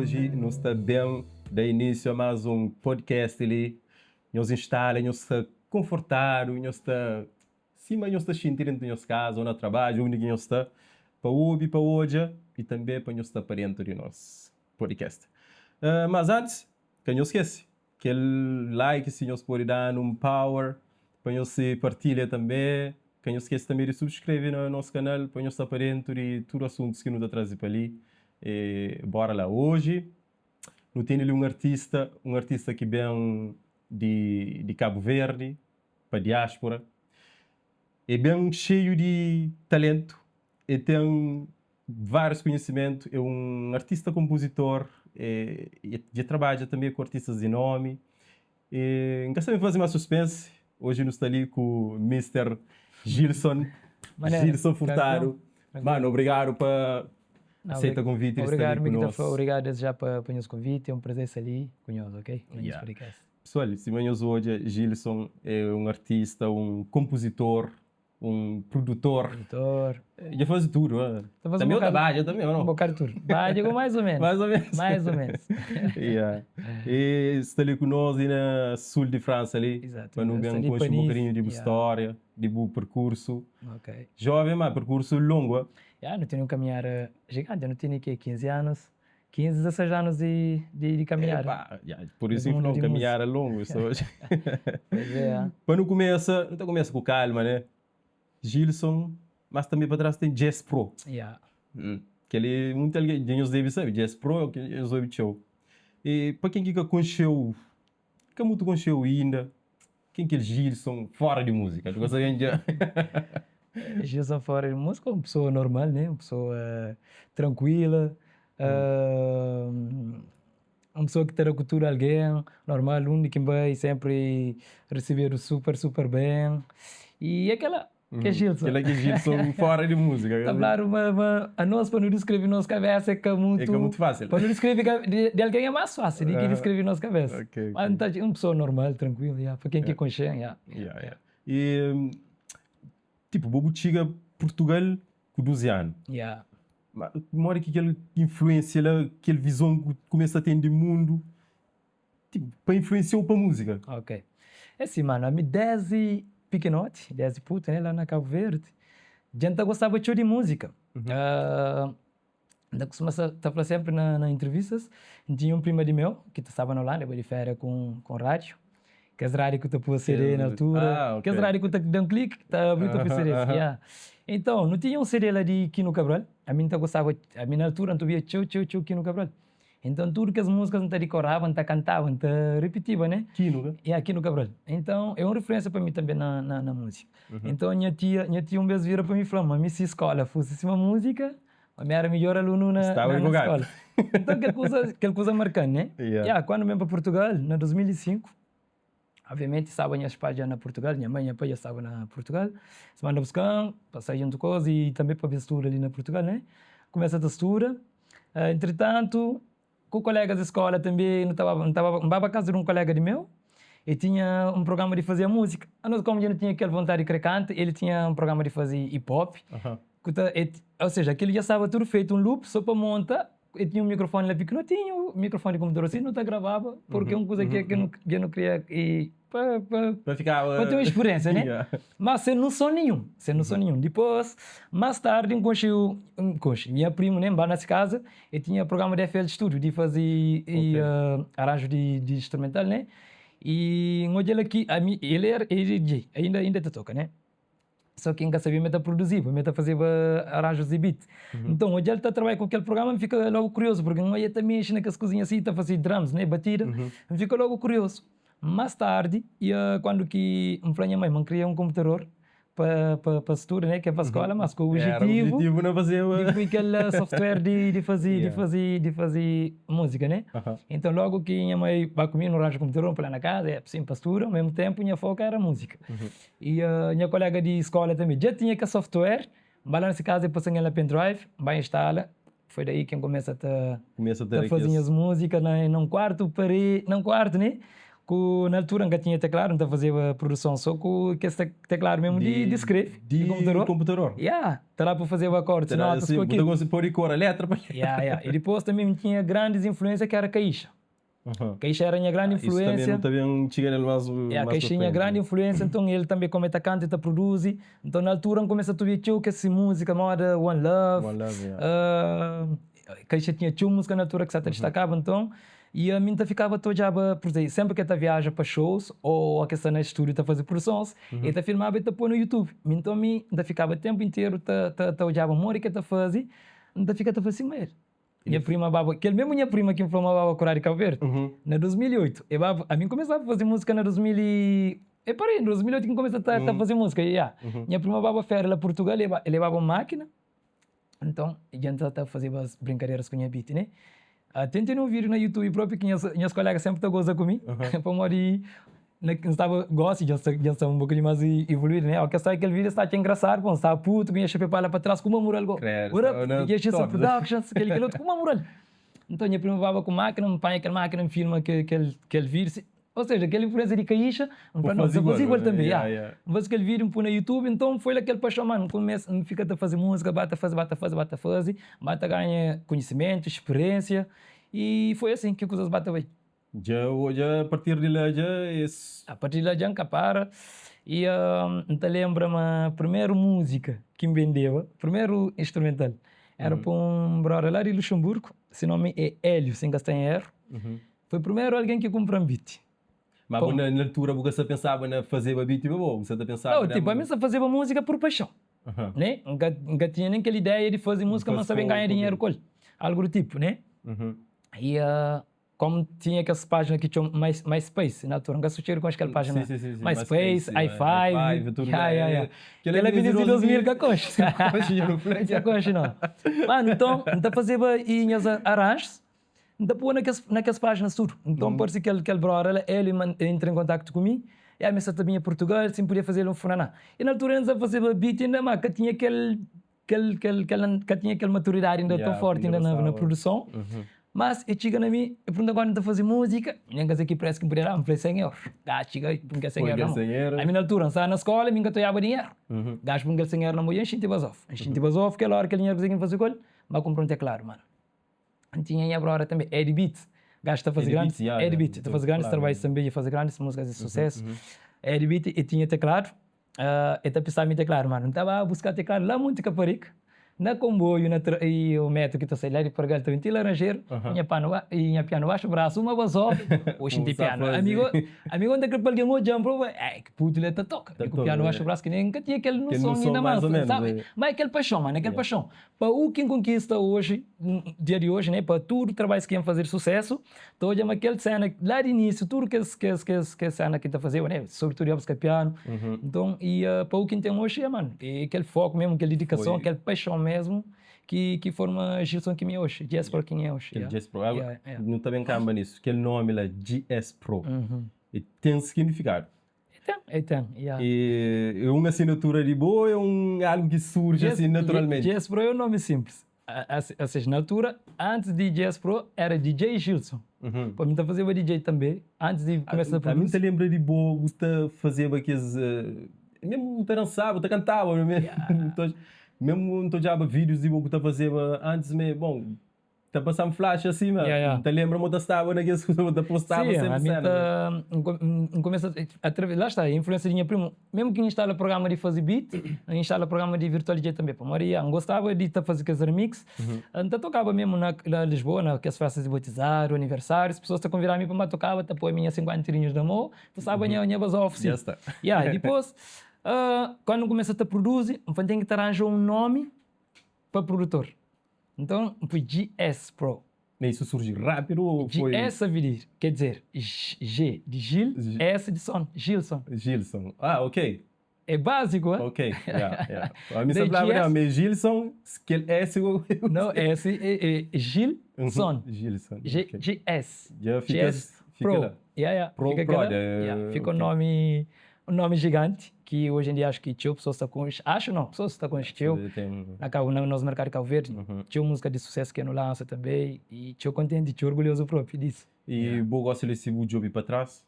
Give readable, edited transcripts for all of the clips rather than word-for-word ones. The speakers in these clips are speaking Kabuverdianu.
Oji nu sta ben da inísiu a más un podcast li. Nhos instala, nhos sta konfortadu, nhos sta sima nhos ta xinti dentu nhos kaza ô na trabadju, undi ki nhos sta, pa obi, pa odja i tanbê pa nhos sta pa dentu di nos podcast. Mas antis, ka nhos skese Kel like si nhos pode danu un power pa nhos partilha tanbe. Ka nhos skese tanbe di subscreve na nos kanal pa nhos sta pa dentu di tudu asuntus ki nu ta traze pa li. E bora la. Oji nu tene li un artista, un artista ki ben di di Kabu Verdi pa diaspora. E ben xeiu di talentu, e ten Várius konhisimentu, é un artista konpuzitor, e dja trabadja tanbe ku artistas di nomi. E N ka sabe faze más suspense, oji nu sta li ku Mister Gilson, Gilson Furtado. Manu, obrigadu pa aseita konviti di sta li ku nos. Obrigadu desde já pa nhos konviti, é un prazer sta li ku nhos, ok, na nhos podcast. Pesoal, sima nhos odja, Gilson é un artista, un konpuzitor, Un produtor. Produtor. Dja faze tudu, ah. Ta faze un bokadu. Também badja também, ou não? Un bokadu tudu. Badja ku mais ou menos. Mais ou menos. Mais ou menos. Yeah. E sta li ku nos li na sul di Fransa li. Exato. Pa nu ben konxe un bokadinhu di bu stória, di bu perkursu. Ok. Jovem, ma perkursu longu, ah. Yeah, nu tene un kaminhada jigante. Nu tene ke 15 anus, 15, 16 anus di di kaminhada. Epa, ya, pur isu ki fla un kaminhada longu. Pois é. Pa nu kumesa, nu ta kumesa ku kalma, né? Gilson, mas tanbe pa tras ten Jazz Pro. Ya. Kel-li munti algen, dja nhos debe sabe, Jazz Pro é o ki nhos obi txeu. E pa ken ki ka konxe-u, ka mutu konxe-u inda, Ken ki é Gilson fora di múzika? Tu ka sabe dja. Gilson fora di múzika é un pesoa normal né, un pesoa trankuila, un pesoa ki ta da ku tudu algen, normal, undi ki N bai senpri resebedu super super ben, i é kela. Ki é Gilson. Kela ki é Gilson fora di múzika. Ta fladu ma ma anos pa nu diskrevi nos kabesa é ka mutu. É ka mutu fásil. Pa nu diskrevi di algen é más fásil di ki diskrevi nos kabesa. Ok. Mas N ta atxa un pesoa normal, trankuilu, ya, pa ken ki konxe-m, ya. Ya, ya. I tipu bo bu txiga Purtugal ku 12 anu. Ya. Ma modi ki kel influensia la, kel vizon ki bu kumesa ten di mundu Tipo, pa influenciou pa música. Ok. É si mano, ami desdi pikinoti, desdi putu né, la na Cabo Verde, dja N ta gostaba txeu di música. N ta kustuma sa ta fla sempri na na entrevistas, N tinha un prima di meu ki ta staba na Holanda, el bai di féria ku un ku un rádiu, kes rádiu ku ta pua CD na altura, Ah, ok. kes rádiu ku ta da un kliki, ta abri ta pui CD, ya. Então, nu tinha un CD la di Kino Cabral, ami N ta gostaba, ami na altura N ta obiba txeu txeu txeu Kino Cabral. Então tudu kes músicas N ta dikoraba, N ta kantaba, N ta ripitiba, né? Kino ka? Ya, Kino Cabral. Então é un referência pa mi tanbe na na na música. Então nha tia, nha tia un bes vira pa mi fla-m ma mi si skola fosi sima música, ma mi era midjor alunu na Staba na di bugadu. skola. Então kel kuza, kel kuza marka-m, né? Ya. Ya, kandu N ben pa Purtugal na 2005, Obviamenti staba nhas pais dja na Purtugal, nha mai nha pai dja staba na Purtugal, es manda buskan pa sai djuntu ku es i tanbe pa bin studa li na Purtugal ne, kumesa ta studa, entritantu ku kolegas di skola tanbe nu ta baba nu ta baba N baba kaza di un kolega di meu, e tinha un programa di fazia musika, anos komu dja nu tinha kel vontadi di kre kanta, el tinha un programa di fazi hip hop, ku ta ou seja akili dja staba tudu fetu un loop so pa monta E tinha un microfone la pikinotinhu, microfone di computador assim, nu ta gravaba, porque é un kuza ki nu dja nu kria e pa pa Pa fikaba. Pa ten un speriensia, né? Yeah. Mas sen noson ninhun, sen noson ninhun. Dipôs, más tardi N konxe u, N konxe nha primu, né? N ba na se kaza, e tinha programa di FL Studio, di faze e aranju di di instrumental, né? E N odja-l aki, ami, el era, el é DJ, ainda ainda ta toka, né? Só ki N ka sabia ma el ta produziba, ma el ta fazeba aranjus di beat. Nton, odja el ta trabadja ku kel programa, N fika logu kuriozu, purki N odja el ta mexe na kes kuzinha si, ta faze drums, ne, batida, N fika logu kuriozu. Más tardi, kandu ki N fla nha mai ma N kria un konputador pa pa pa studa, ne, ke pa skola, mas ku objetivu di pui kel software di di faze di faze di faze múzika, ne. Nton, logu ki nha mai ba ku mi, nu ranja konputador, N pui la na kaza, e sin pa studa, ao mesmu tenpu nha foku era múzika. I nha kolega di skola tanbe dja tinha kel software, N ba la na se kaza, el pasa-m el na pendrive, N ba instala, foi daí ki N kumesa ta Kumesa ta ta faze nhas múzika na na un kuartu pare, na un kuartu ne? Ku na altura N ka tinha tekladu, N ta fazeba produson so ku kes tekladu mesmu di di skrebe, di computador. Computador. Ya, ta da pa fazeba akordes, notas ku akil. Bu ta pode kora letra pa letra. Ya, ya. I dipôs tanbe N tinha grandis influênsia ki era Caixa. Caixa era nha grandi influênsia. Isso tanbe nu ta ben txiga nel más pa Ya, Caixa nha grandi influênsia, nton el tanbe kome ta kanta i ta produzi. Nton na altura N kumesa ta obi txeu kes si múzika moda One Love. One Love, ya. Caixa tinha txeu múzika na altura ki sa ta distakaba, nton I ami N ta fikaba ta odjaba, pur izénplu, sénpri ki el ta viaja pa shows ô ki el sta na stúdiu ta faze produsons, el ta filmaba i ta poi na YouTube. Mi nton mi N ta fikaba ténpu interu ta ta odjaba modi ki el ta faze, N ta fika ta faze sima el. Nha prima baba, kel mésmu nha prima ki N fla ma baba kuradu di Kabu Verdi, na 2008, e baba, ami N kumesa faze múzika na 2000 i, e pa aí, na 2008 ki N kumesa ta faze múzika, ya. Nha prima baba féria la Purtugal, e lebaba un mákina, Nton, dja N sa ta fazeba as brinkaderas ku nha biti, ne? Até N tene un vídiu na YouTube propi ki nhas nhas koléga sénpri ta goza ku mi, pamodi na N staba, gósi dja N sta dja N sta un bokadinhu más ivoluídu, ne? Óki es ta odja kel vídiu es ta atxa engrasadu, pô, N staba putu ku nha xapéu pa la pa tras ku uma mural gó, What up, DJ Gilson Productions, kel-li kel otu, ku uma mural. Nton, nha prima baba ku mákina, N panha kel mákina, N filma kel kel kel vídiu. Ou seja, kel influência di Caixa, N fla, não, ta faze igual tanbe, ya. N faze kel vídeo, N pui na YouTube, nton foi la kel paixon, mano, N kumesa, N fika ta faze múzika, ba ta faze, ba ta faze, ba ta faze, ba ta ganha konhisimentu, speriênsia, y foi asin ki kuzas ba ta bai. Dja odja a partir di la dja es. A partir di la dja N ka para, y N ta lenbra ma primeru múzika ki N bendeba, primeru instrumental, era pa un brother la di Luxemburgo, se nomi é Hélio, si N ka sta en erru. Foi primeru algen ki kunpra-m beat. Ma bo na altura bu ka sa pensaba na fazeba beat pa bo? Bu sa ta pensaba na. Nau, tipo ami sa fazeba múzika pur paixon, né? N ka N ka tinha nen kel ideia di faze múzika ma N sa ben ganha dinheru ku el, algu du tipu, né? I komu tinha kes pájina ki txoma My MySpace na altura, N ka sutxedu konxe kel pájina la. MySpace, Hi-Five, ya ya ya. Kel la bini di 2000 ka konxe. Ka konxe nau. Manu, nton N ta fazeba i nhas aranjus. N ta pô na kes na kes pájinas tudu. Nton parse kel kel brother la, el entra en kontaktu ku mi, e ami sa ta binha Purtugal, si N podia faze-l un funaná. I na altura N sa fazeba beat inda, ma ka tinha kel kel kel kel ka tinha kel maturidadi inda ton forti inda na na produson. Mas e txiga na mi, e pergunta kónde N ta faze múzika, mi nen ka sa ki présu ki N podia da, N fla-l 100 eurus. Gax txiga, pui-m kel 100 eurus na mon. Ami na altura N staba na skóla, mi N ka ta oiaba dinheru. Gax pui-m kel 100 eurus na mon i N xinti bazofu. N xinti bazofu kel óra kel dinheru kuzê ki N faze ku el? N ba kunpra un tekladu, manu. N tinha nha brother tanbe, Eddie Beats, gajo ta faze grandes, Eddie Beats, ta faze grandes trabadjus tanbe, e faze grandes musicas di sucesso. Eddie Beats, e tinha teclado, e ta pistaba mi teclado, mano, N ta ba buska teclado la Monte Caparica, na comboio, na e o metro ki ta sai la di Pargal ta ben ti Laranjeira, nha pano ba, e nha piano baxu braço, uma bazofa, oxi N ten piano, amigo, amigo N ta kre pa algen odja-m, pa fla, eh, ki putu li ta toka, mi ku piano baxu braço, ki nen N ka tinha kel noson inda mas, sabe, ma é kel paixon, mano, é kel paixon. Pa u ki N konkista oji, dia di oji, né, pa tudu trabadjus ki N faze di susésu, ta odja ma kel séna la di inísiu, tudu kes kes kes kes séna ki N ta fazeba, né, sobritudu di buska pianu, nton, i pa u ki N ten oji, é mano, é kel foku mesmu, kel didikason, kel paixon mesmu ki ki forma Gilson ki mi é oji, GS Pro ki mi é oji. Kel GS Pro, nu ta ben kanba nisu, kel nomi la GS Pro, e ten signifikadu? E ten, e ten, ya. E é un asinatura di bo ou é un algu ki surji asin naturalmenti? GS Pro é un nomi sinplis. Ou seja, na altura, antis di GS Pro era DJ Gilson. Pa mi ta fazeba DJ tanbe, antis di kumesa ta produzi. Ami ta lenbra di bo, bu ta fazeba kes, mesmu bu ta dansaba, bu ta kantaba, mesmu N ta odjaba vídius di bo ku ta fazeba antis, me, bon. Ta pasa-m flash asi ma N ta lenbra ma ta staba na kes kuza, ma ta postaba senpri sena. Si, ami ta N kumesa atraves, la sta, influensia di nha primu. Mesmu ki N instala programa di faze beat, N instala programa di virtual DJ tanbe. Pamodi ya, N gostaba di ta faze kes remix. N ta tokaba mesmu na na Lisboa, na kes festas di batizadu, aniversarius, pesoas ta konvidaba mi pa N ba tokaba, ta poi mi nha 50 tirinhus na mo, ta staba nha nha bazofu si. Ya, dipôs kandu N kumesa ta produzi, N fla N ten ki ta ranja un nomi pa produtor. Nton, N pui GS Pro. Ma isu surji rápidu ô foi. GS a vidir, quer dizer, G di Gil, S di son, Gilson. Gilson, ah ok. É básiku, ah? Ok, ya, ya. Ami sa flaba nau, ma é Gilson, kel S. Nau, S é Gilson. Gilson, ok. GS. Dja fika, fika la. Ya, ya. Pro, Fika pro, kela, ya, fika un nomi, un nomi giganti ki oji en dia acho ki txeu pesoas ta konxe, acho nau, pesoas ta konxe txeu na Cabo, na nos merkadu di Cabo Verde, txeu múzika di susesu ki nu lansa tanbe i txeu kontenti, txeu orgulhozu propi disu. I bo gosta di si bu djobi pa tras?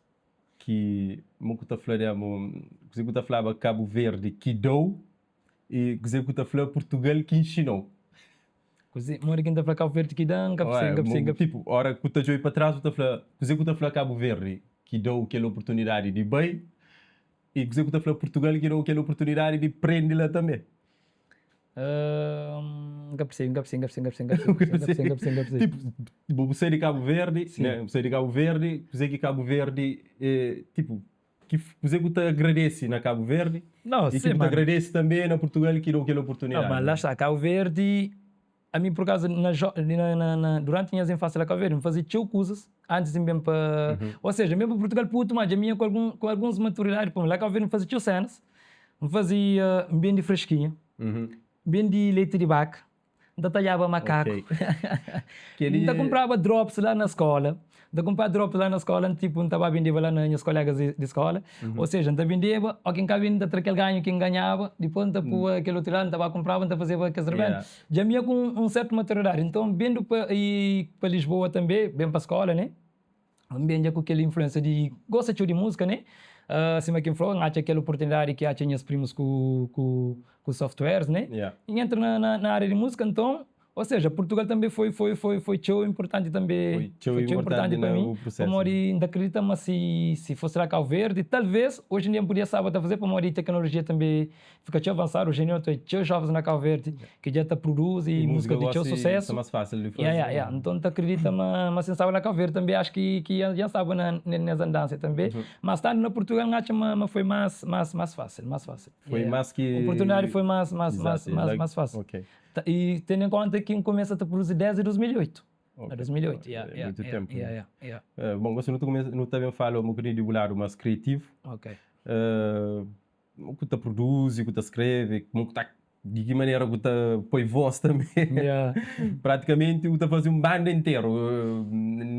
Ki mo ku ta fla de mo kuze ku ta flaba Cabo Verde ki dou e kuze ku ta fla Portugal ki inxinou. Kuze modi ki N ta fla Cabo Verde ki dan N ka persebi N ka persebi N ka persebi. Tipo ora ku ta djobe pa tras bu ta fla kuze ku ta fla Cabo Verde ki dou kel oportunidadi di bai e kuze ku ta fla Portugal ki dou kel oportunidadi di prende la tanbe. N ka persebi, N ka persebi, N ka persebi, N ka persebi, N ka persebi, N ka persebi, N ka persebi. Tipo, bu sai di Cabo Verde, né? Bu sai di Cabo Verde, kuzê ki Cabo Verde, tipo, ki kuzê ku ta agradese na Cabo Verde Não, e ki sim, bu ta mano. agradese tanbê na Portugal ki dau kel Não, oportunidadi, mas lá né? está, Cabo Verde, ami por causa na jo, na, na, na, durante nhas infância lá Cabo Verde, N faze txeu kuzas antes di N ben pa, ou seja, N ben pa Portugal putu, ma dja mi ia ku algun, ku alguns maturidadi, pamodi lá Cabo Verde N faze txeu cenas, N fazia, N bendi freskinha, N bendi leite di baka, N ta tadjaba makaku, N ta kunpraba drops la na skola, N ta kunpraba drops la na skola, N tipu N ta ba bendeba la na nhas kolegas di skola, ou seja, N ta bendeba, o ki N ka bende N ta tra kel ganhu ki N ganhaba, dipôs N ta pua kel otu ladu, N ta ba kunpraba, N ta fazeba kes rebenta. Dja mi ia ku un sertu maturidadi, nton bendu pa pa Lisboa tanbe, ben pa skola ne. N ben dja ku kel influensia di gosta txeu di múzika ne, sima ki N fla, N atxa kel oportunidadi ki atxa nhas primus ku ku softwares ne, N entra na na ária di múzika, nton, ou seja, Purtugal tanbe foi foi foi foi txeu inpurtanti tanbe, foi txeu inpurtanti pa mi, pamodi N ta kridita ma si si fosi la Kau Verdi, talvês oji en dia N podia staba ta faze, pamodi teknolojia tanbe Fika txeu avansadu, oji en dia ten txeu jovens na Kau Verdi ki dja ta produzi E múzika múzika di txeu gosi susésu. sta más fásil di Ya, faze. ya, ya. Nton N ta kridita ma ma si N staba na Kau Verdi tanbe acho ki ki dja N staba na nes andansa tanbe. Mas standu na Purtugal N atxa ma ma foi más más más fásil, más fásil. Foi Ya, ya. más ki. Oportunidadi foi más más más Izatu, más la más fásil. ok. Ta i tendo en konta ki N kumesa ta produzi desdi 2008. Ok. Na 2008, ya, É ya, mutu ya, ténpu. ya, ya, ya. Bon, gosi nu ta kumesa nu ta ben fala un bokadinhu di bu ladu más kriativu. Ok. Ku ta produzi, ku ta skrebe, kuma ku ta di ki manera ku ta poi voz tanbe. Yeah. Pratikamenti bu ta fazi un banda interu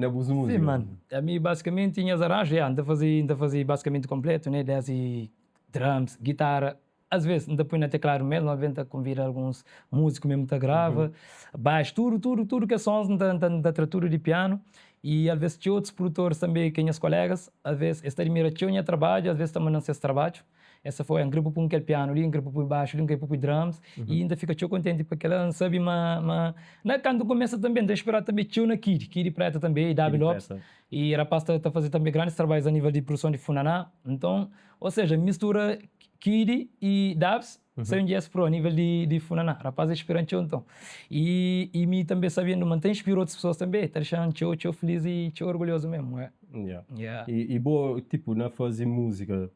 na bus Sim, múzika. mano. Ami basikamenti nhas aranju, yeah, N ta fazi, N ta fazi basikamenti konpletu, né, desdi drums, gitara, as ves N ta poi na tekladu mesmu, as ves N ta konvida alguns múziku mesmu ta grava, baixu, tudu, tudu, tudu kes sons N ta, N ta tra tudu di pianu. I alves txeu otus produtoris tanbe ki é nhas kolegas, alves es ta admira txeu nha trabadju, alves ta manda-m ses trabadju. Es ta fla, N kre pa pui kel pianu li, N kre pa pui baxu li, N kre pa pui drums. I N ta fika txeu kontenti pa kila. N sabe ma ma na kantu N kumesa tanbe, N ta inspiradu tanbe txeu na Kidy, Kidy Preta tanbe i Dabi Lopes. I rapaz ta ta faze tanbe grandis trabadjus a nivel di produson di funaná. Nton, o seja, mistura Kidy i Dabs Sai un jazz pro a nível di di funaná. Rapaz é inspiran txeu nton. I i mi tanbe sabiendu ma N ta inspira otus pesoas tanbe, ta dexan txeu txeu feliz i txeu orgulhozu mesmu, é. Yeah. Yeah. I i bo tipo na faze múzika,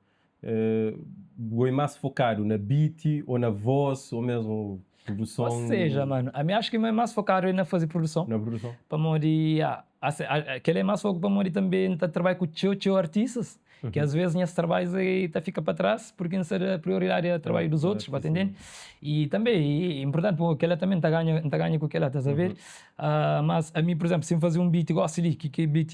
bo é más fokadu na beat ou na voz ou mesmu produson? Ou seja, mano, ami acho ki mi é más fokadu é na faze produson. Na produson. Pamodi, ya, kel é más foku pamodi tanbe N ta trabadja ku txeu txeu artistas. Ki às vezes nhas trabadjus aí ta fika pa trás porque N sa da prioridadi a trabadju dos otus, ba ta intende? E tanbe e importanti pô kela tanbe N ta ganha, N ta ganha ku kela, ta saber? Mas ami por exemplo si N faze un beat gosi li ki kel beat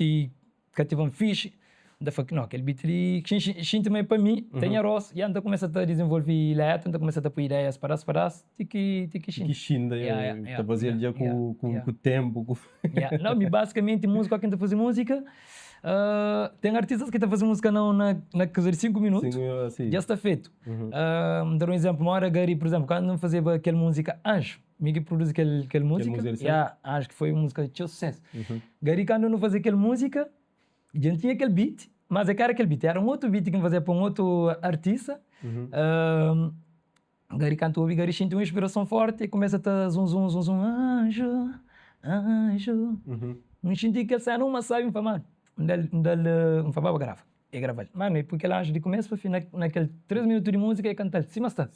kativan fixi, N ta fla no kel beat li xinti ma é pa mi, ten nha rostu, ya N ta kumesa ta dizenvolvi letra, N ta kumesa ta poi ideias padás padás ti ki ti ki Ti ki xinti. xinta, ta faze-l dja ku ku tempu ku. Yeah. Não, mi basicamente música, quem tá fazer música, tem artistas que tá fazer música na, na, na coisa de 5 minutos, Sim, assim. já está feito. Dar um exemplo, uma hora Gary, por exemplo, quando fazia aquela música Anjo, mi que produz aquele, aquele música, música de yeah, Anjo, que foi uma música de sucesso. Gary, quando não fazia aquela música, já tinha aquele beat, mas é que era aquele beat, era um outro beat que fazia para um outro artista. Gary kantu obi Gary xinti un inspirason forti e kumesa ta zum zum zum zum anju anju N xinti kel sena uma sabi N fla manu N da-l N da-l N fla ba ba grava E grava-l Manu e pui kel anju di kumesu pa fin na kel 3 minutu di musika e kanta-l sima sta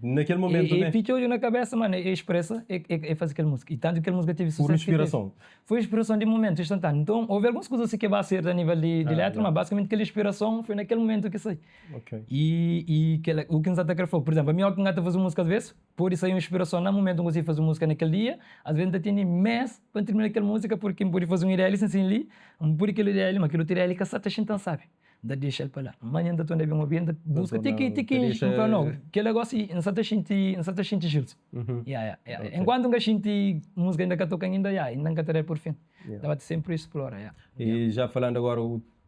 Na kel momentu E fitxa odju na kabesa manu e spresa e faze kel musika E tantu kel musika tevi susesu ki tevi. Foi inspirason di momentu instantaniu Nton ovi alguns kuzas si ke ba ser a nivel di letra ma basikamenti kel inspirason foi na kel momentu ki sai. I i kel u ki N sa ta kre fla, pur izénplu, ami óki N ka ta faze múzika asvês pode sai un inspirason na momentu N konsigi faze múzika na kel dia, asvês N ta tene mês pa N tirmina kel múzika purki N pode faze un ideia li sin sin li, N pode kel ideia li ma kel otu ideia li ka sa ta xinta-m sabi, N ta dexa-l pa la. Manhan N ta torna ben obi, N ta buska ti ki ti ki N fla no, kel la gósi N sa ta xinti N sa ta xinti Gilson. Ya ya ya. Enkuantu N ka xinti múzika inda ka toka-m inda ya, inda N ka ta da-l pur fin. N ta ba ta sénpri splora ya. I já falandu agora.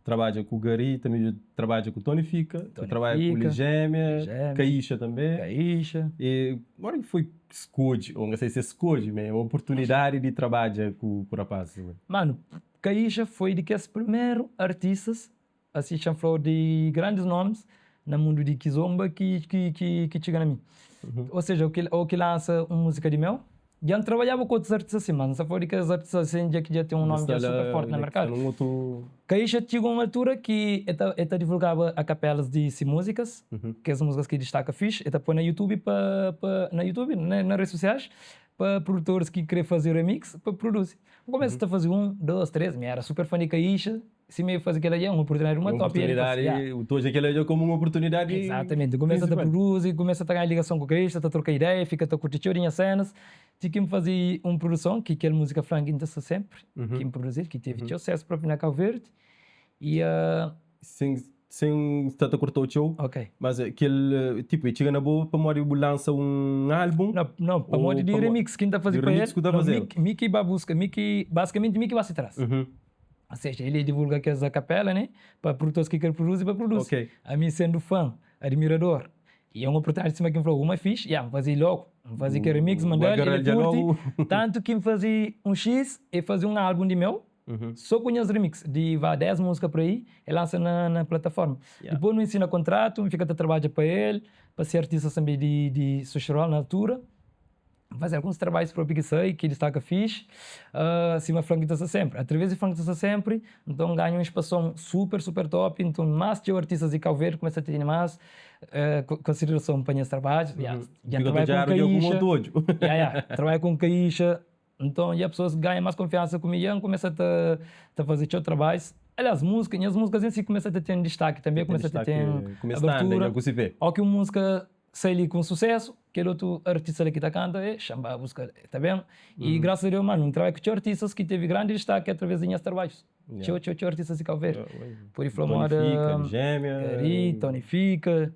Trabadja ku Gary, tanbe dja trabadja ku Tony Fika, dja Tony trabadja ku Fika, Ligémia, Ligémia. Kaíxa tanbe. Kaíxa. E modi ki foi skodje, ou N ka sai si é skodje, ma é oportunidadi di trabadja ku rapazis li? Manu, Kaíxa foi di kes primeru artistas, asi xa N fla-u di grandis nomis na mundu di kizomba ki ki ki txiga na mi. Ou seja, o ki o ki lansa un múzika di meu, Dja N trabadjaba ku otus artista si, mas N sta fala di kes artista asin dja ki dja ten un nomi dja super forti na merkadu. Kaíxa txiga un altura ki e ta e ta divulgaba akapelas di si múzikas, kes múzikas ki distaka fixi, e ta poi na YouTube pa pa na YouTube, na redes sosiais, pa produtoris ki kre fazi remix pa produzi. N kumesa ta fazi un, dos, tres, mi era super fan di Kaíxa. Si mi faze kel-la dja é un oportunidadi uma Un top. oportunidadi, u ta odja kel-la dja komu un oportunidadi Exatamente, kumesa ta prinsipal. produzi, kumesa ta ganha ligason ku Krista, ta troka ideia, fika ta kurti txeu di nha senas, ti ki N faze un produson ki kel múzika fla-m ki N ta sta senpri, ki N produzi-l, ki tevi txeu susesu propi na Kabu Verdi i. Sen sen sta ta korta-u txeu, Ok. mas kel tipu e txiga na bo pamodi bu lansa un álbun Nau, nau, ô pamodi di pamodi remix ki N ta faze di pa el, remix ku ta nau, fazeba? mi mi ki ba buska, mi ki, basikamenti mi ki ba si tras. Ou seja, ele divulga kes acapela, né? Pa produtores ki quer produzi, pa produzi. Ok. Ami sendu fã, admirador, e é un oportunidade sima ki N fla, uma fixe, ya, N faze logo. N faze kel remix, Bu manda-l, agarra-l ele dja curti. logo. Tantu ki N faze un X, e faze un álbum di meu, so ku nhas remix, di vá 10 múzika por aí, e lansa na na plataforma. Ya. Dipôs nu ensina kontratu, N fika ta trabadja pa el, pa ser artista tanbe di di Social na altura. Faze alguns trabadjus propi ki sai, ki distaka fixi, sima fla ki ta sta senpri. Atraves di fla ki ta sta senpri, nton ganha un spason super super top, nton mas txeu artistas di Kau Verdi kumesa ta tene mas konsiderason pa nhas trabadjus. Ya, dja N trabadja ku Kaixa, ya ya, trabadja ku Kaixa, nton ya pesoas ganha mas konfiansa ku mi, ya N kumesa ta ta faze txeu trabadjus. Aliás, múzika, nhas múzikas en si kumesa ta ten distaki tanbe, kumesa ta ten abertura. Óki un múzika sai li ku un susesu, kel otu artista li ki ta kanta, e xa-m ba buska, ta ben. I grasas a Deus, manu, N trabadja ku txeu artistas ki tevi grandi distaki atraves di nhas trabadjus. Txeu, txeu, txeu artistas di Kabu Verdi. Pode fla moda Gary, Tony Fika,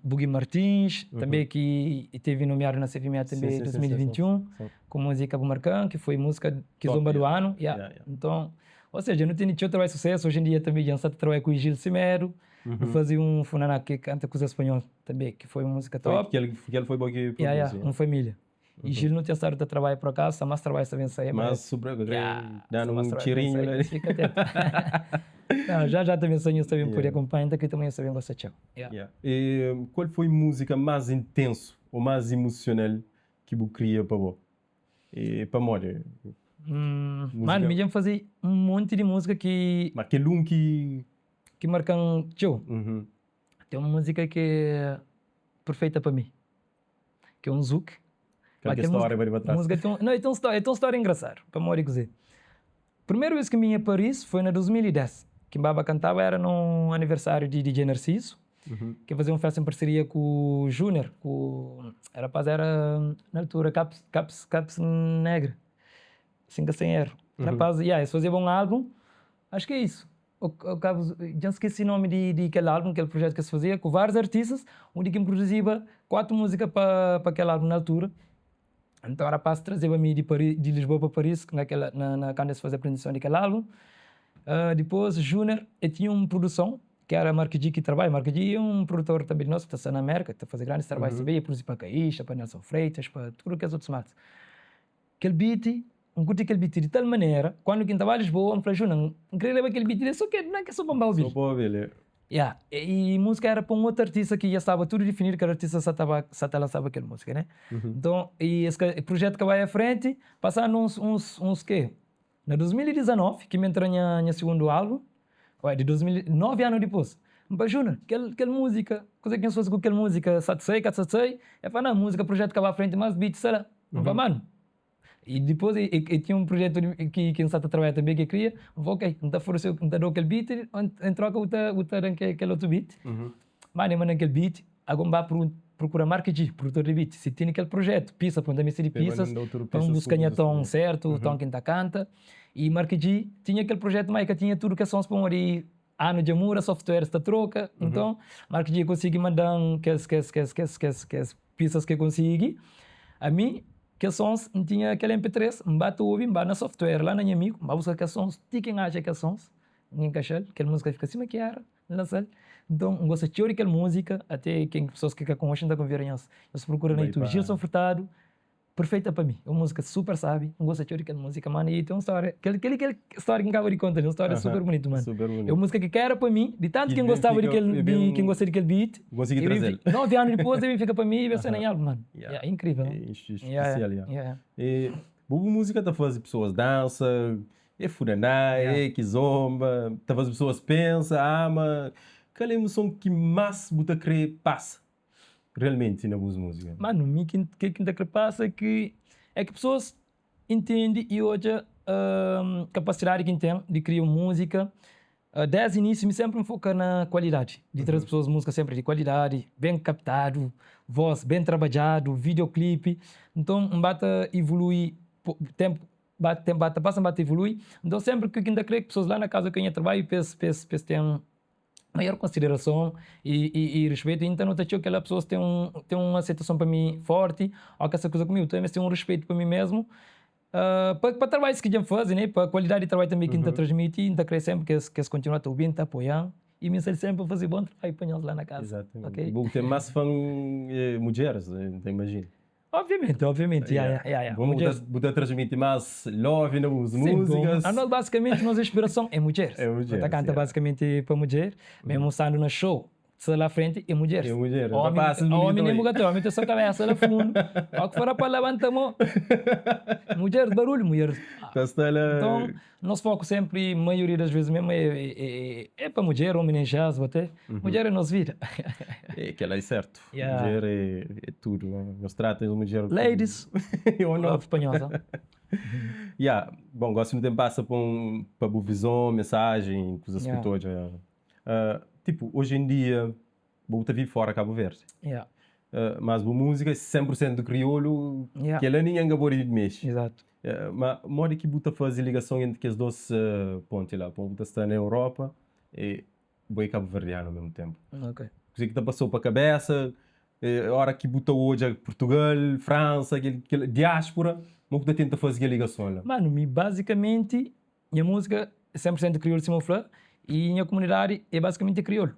Bugi Martins, tanbe ki tevi nomiadu na CFMA tanbe em 2021, ku múzika Bu Marka-m, ki foi múzika ki zonba du anu. Ya. Nton, ou seja, nu tene txeu trabadju susesu. Oji en dia tanbe dja N sta ta trabadja ku Gil Semedo. Nu faze un funaná ki kanta ku Zé Spanhol tanbe, ki foi un múzika top. Kel kel foi bo ki Ya, ya, un família. I Gil nu ten stadu ta trabadja por akazu, sta más trabadju sta ben sai. Mas sobra Ya, danu sta más un trabadju ta ben txirinhu sai, la. Fika atentu. Não, já já ta ben sai, nhos ta ben pode akonpanha, N ta kridita ma nhos ta ben gosta txeu. Ya. Ya. E kual foi múzika más intensu ô más imusional ki bu kria pa bo? E pamodi? Manu, mi dja N faze un monti di múzika ki. Ma kel un ki. Ki marka-m txeu. Ten un múzika ki é perfeita pa mi, ki é un zouk. Kal ki é stória pa di pa tras? Múzika ten un, nau, ten un stória, ten un stória engrasadu. Pamodi kuzê? Primeru bes ki N binha Paris foi na 2010, ki N baba kantaba era nun aniversáriu di DJ Narciso. Ke faze un festa en parceria ku Junior, ku rapaz era na altura Caps, Caps, Caps Negra, si N ka sta en erru. Rapaz, ya, es fazeba un album, acho ki é isso, o Cabo, dja N skesi nomi di di kel album, kel projetu ki es fazia ku várius artistas, undi ki N produziba 4 múzika pa pa kel album na altura. Nton rapaz trazeba mi di Paris, di Lisboa pa Paris na kel na na kandu es faze aprezentason di kel album. Dipôs Junior e tinha un produson ki era Mark G ki trabadja, Mark G é un produtor tanbe di nos ki ta sta na Merka, ki ta faze grandis trabadjus tanbe, e produzi pa Caixa, pa Nelson Freitas, pa tudu kes otus matas. Kel beat, N kurti kel beat di tal manera, kandu ki N ta ba Lisboa N fla Junior N kre leba kel beat li so ke na ke so pa N ba obi-l. So pa obi-l, e. Ya, e múzika era pa un otu artista ki dja staba tudu difinidu, kel artista sa ta ba, sa ta lansaba kel múzika, né? Nton, e es ka, prujetu ka bai a frenti, pasadu uns, uns, uns ke? Na 2019, ki mi entra nha, nha sigundu álbum, ué, di 2000, 9 anu dipôs, N fla, Júnior, kel, kel múzika, kuzê ki nhos faze ku kel múzika, sa ta sai, ka sa ta sai? El fla, Nan, múzika, prujetu ka ba frenti, mas beat sta la. N fla, Manu, I dipôs e tinha un projetu ki ki N sa ta trabadja tanbe ki e kria, N fla ok, N ta fornese-u, N ta da-u kel beat, en troka bu ta bu ta da-m kel otu beat. Manda e manda-m kel beat, ago N ba prokura Mark G, produtor di beat, si tene kel projetu, pista, pabia N ta meste di pistas pa N buska nha ton sertu, ton ki N ta kanta. I Mark G tinha kel projetu ma e ka tinha tudu kes sons pamodi anu dja muda, softwares ta troka, nton Mark G konsigi manda-m kes kes kes kes kes kes pistas ki e konsigi. Ami Kes sons, N tinha kel MP3, N ba ta obi, N ba na software la na nha amigu, N ba buska kes sons, ti ki N atxa kes sons, N enkaxa-l, kel múzika fika sima ki éra, N lansa-l. Nton, N gosta txeu di kel múzika, ate ken pesoas ki ka konxe, N ta konvida nhos, nhos prokura na YouTube, Gilson Furtado, Perfeita pa mi. É un múzika super sabi, N gosta txeu di kel múzika, mano, i ten un stória, kel kel-li kel stória ki N kaba di konta li, un stória super bunitu, mano. Super É un bunitu. múzika ki ka éra pa mi, di tantu Ki ki N ben gostaba di fika, kel e di ben ki N gosta di kel beat, konsigi e ben traze-l. fi 9 anu dipôs e ben fika pa mi i ben sai na Aham. nha álbum, mano. Yeah. Yeah, inkrível, É não? Yeah, spesial, yeah. yeah. E bu bu múzika ta faze pesoas dansa, é funaná, Yeah. é kizomba, ta faze pesoas pensa, ama. Kal é emoson ki más bu ta krê pasa realmenti na bus múzika? Mano, mi ki ke ki N ta krê pasa é ki é ki pesoas intende i odja kapasidadi ki N ten di kria un múzika. Desdi inísiu mi sénpri N foka na kualidadi, di traze pesoas múzika sénpri di kualidadi, ben kaptadu, vós ben trabadjadu, videoklipi. Nton N ba ta ivului ténpu ba ténpu ba ta pasa N ba ta ivului. Nton sénpri ki N ta krê ki pesoas la na kaza ku nha trabadju pa es pa es pa es ten maior konsiderason i respetu i N ta nota txeu kela pesoas ten un ten un aseitason pa mi forti o ke sta kuza ku mi ta meste un respetu pa mi mesmu pa pa trabadjus ki dja N faze ne pa kualidadi di trabadju tanbe ki N ta transmiti N ta kre senpri ki es ki es kontinua ta obi-m ta apoia-m i mi N sta li senpri pa faze bon trabadju pa nhos la na kaza ok. Bu ten mas fan mudjeris N ta imajina. Obviamenti, obviamenti, ya, ya, ya, ya. Bu ta, bu ta transmiti más love na bus múzikas. Sim, anos basikamenti nos inspirason é mudjeris. É mudjeris, Nu ta kanta ya. basikamenti pa mudjer, mesmu standu na show, sta la frenti é mudjeris. É mudjeris, Omi, rapazis bunitu omi nem oi. bu ka ten, omi ten so kabesa la fundu, o ki for pa labanta mo, mudjeris barulhu, mudjeris. Ta sta la. Nton, nos foku senpri, maioria das vezes mesmu é é pa mudjer, omi nem jazz, até, mudjer é nos vida. É, kel-la é sertu. Yeah. Mudjer é, é tudo. Né? Nhos trata nhos mudjer ku- Ladies, Ou não? love pa nhos. ó. Yeah. Bom, gosi nu tem passa pa um, pa bu vizon, mensagem, kuzas ki Yeah. tu odja. Ah, tipo, hoje em dia, bu ta vive fora Cabo Verde. Yeah. Ah, mas bu música é 100% kriolu, Yeah. kel-la ninguém ka pode mexe. Exato. Eh, ma modi ki bu ta faze ligason entre kes dos eh, ponti la? Bu ta sta na Europa e bo é kabuverdianu ao mesmu ténpu. Ok. Kuzê ki ta pasau pa kabésa óra ki bu ta odja Purtugal, Fransa, kel kel diáspura, mo ku ta tenta faze kel ligason la? Manu, mi bazikamenti nha múzika é 100% kriolu sima bu fla y nha komunidadi é bazikamenti kriolu.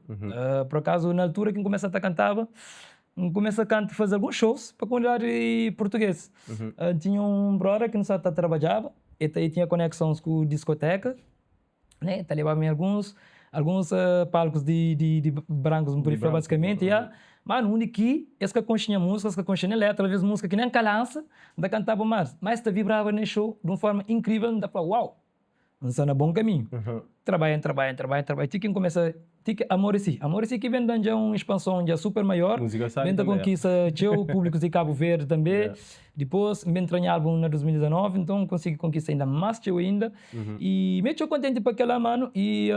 Pur akazu na altura ki N kumesa ta kantaba, N kumesa kanta faze alguns shows pa komunidadi purtugês. N tinha un brother ki nu sa ta trabadjaba, el ta el tinha koneksons ku diskoteka. né ta leba mi alguns alguns palcos di di di brancos n pudi fla basicamente ya ma undi ki es ka konxe nha musica es ka konxe nha letra alvez musica ki nen ka lansa n ta cantaba mas ma es ta vibraba na show di un forma incrivel n ta fla uau n sta na bon caminho trabalha n trabalha n trabalha n trabalha ti ki n kumesa ti ki amor e si amor e si ki ben dan dja un expanson dja super maior ben ta konkista txeu publicos di Cabo Verde tambe dipos n ben tra nha album na 2019 nton n konsigi konkista inda mas txeu inda i mi é txeu kontenti pa kela manu i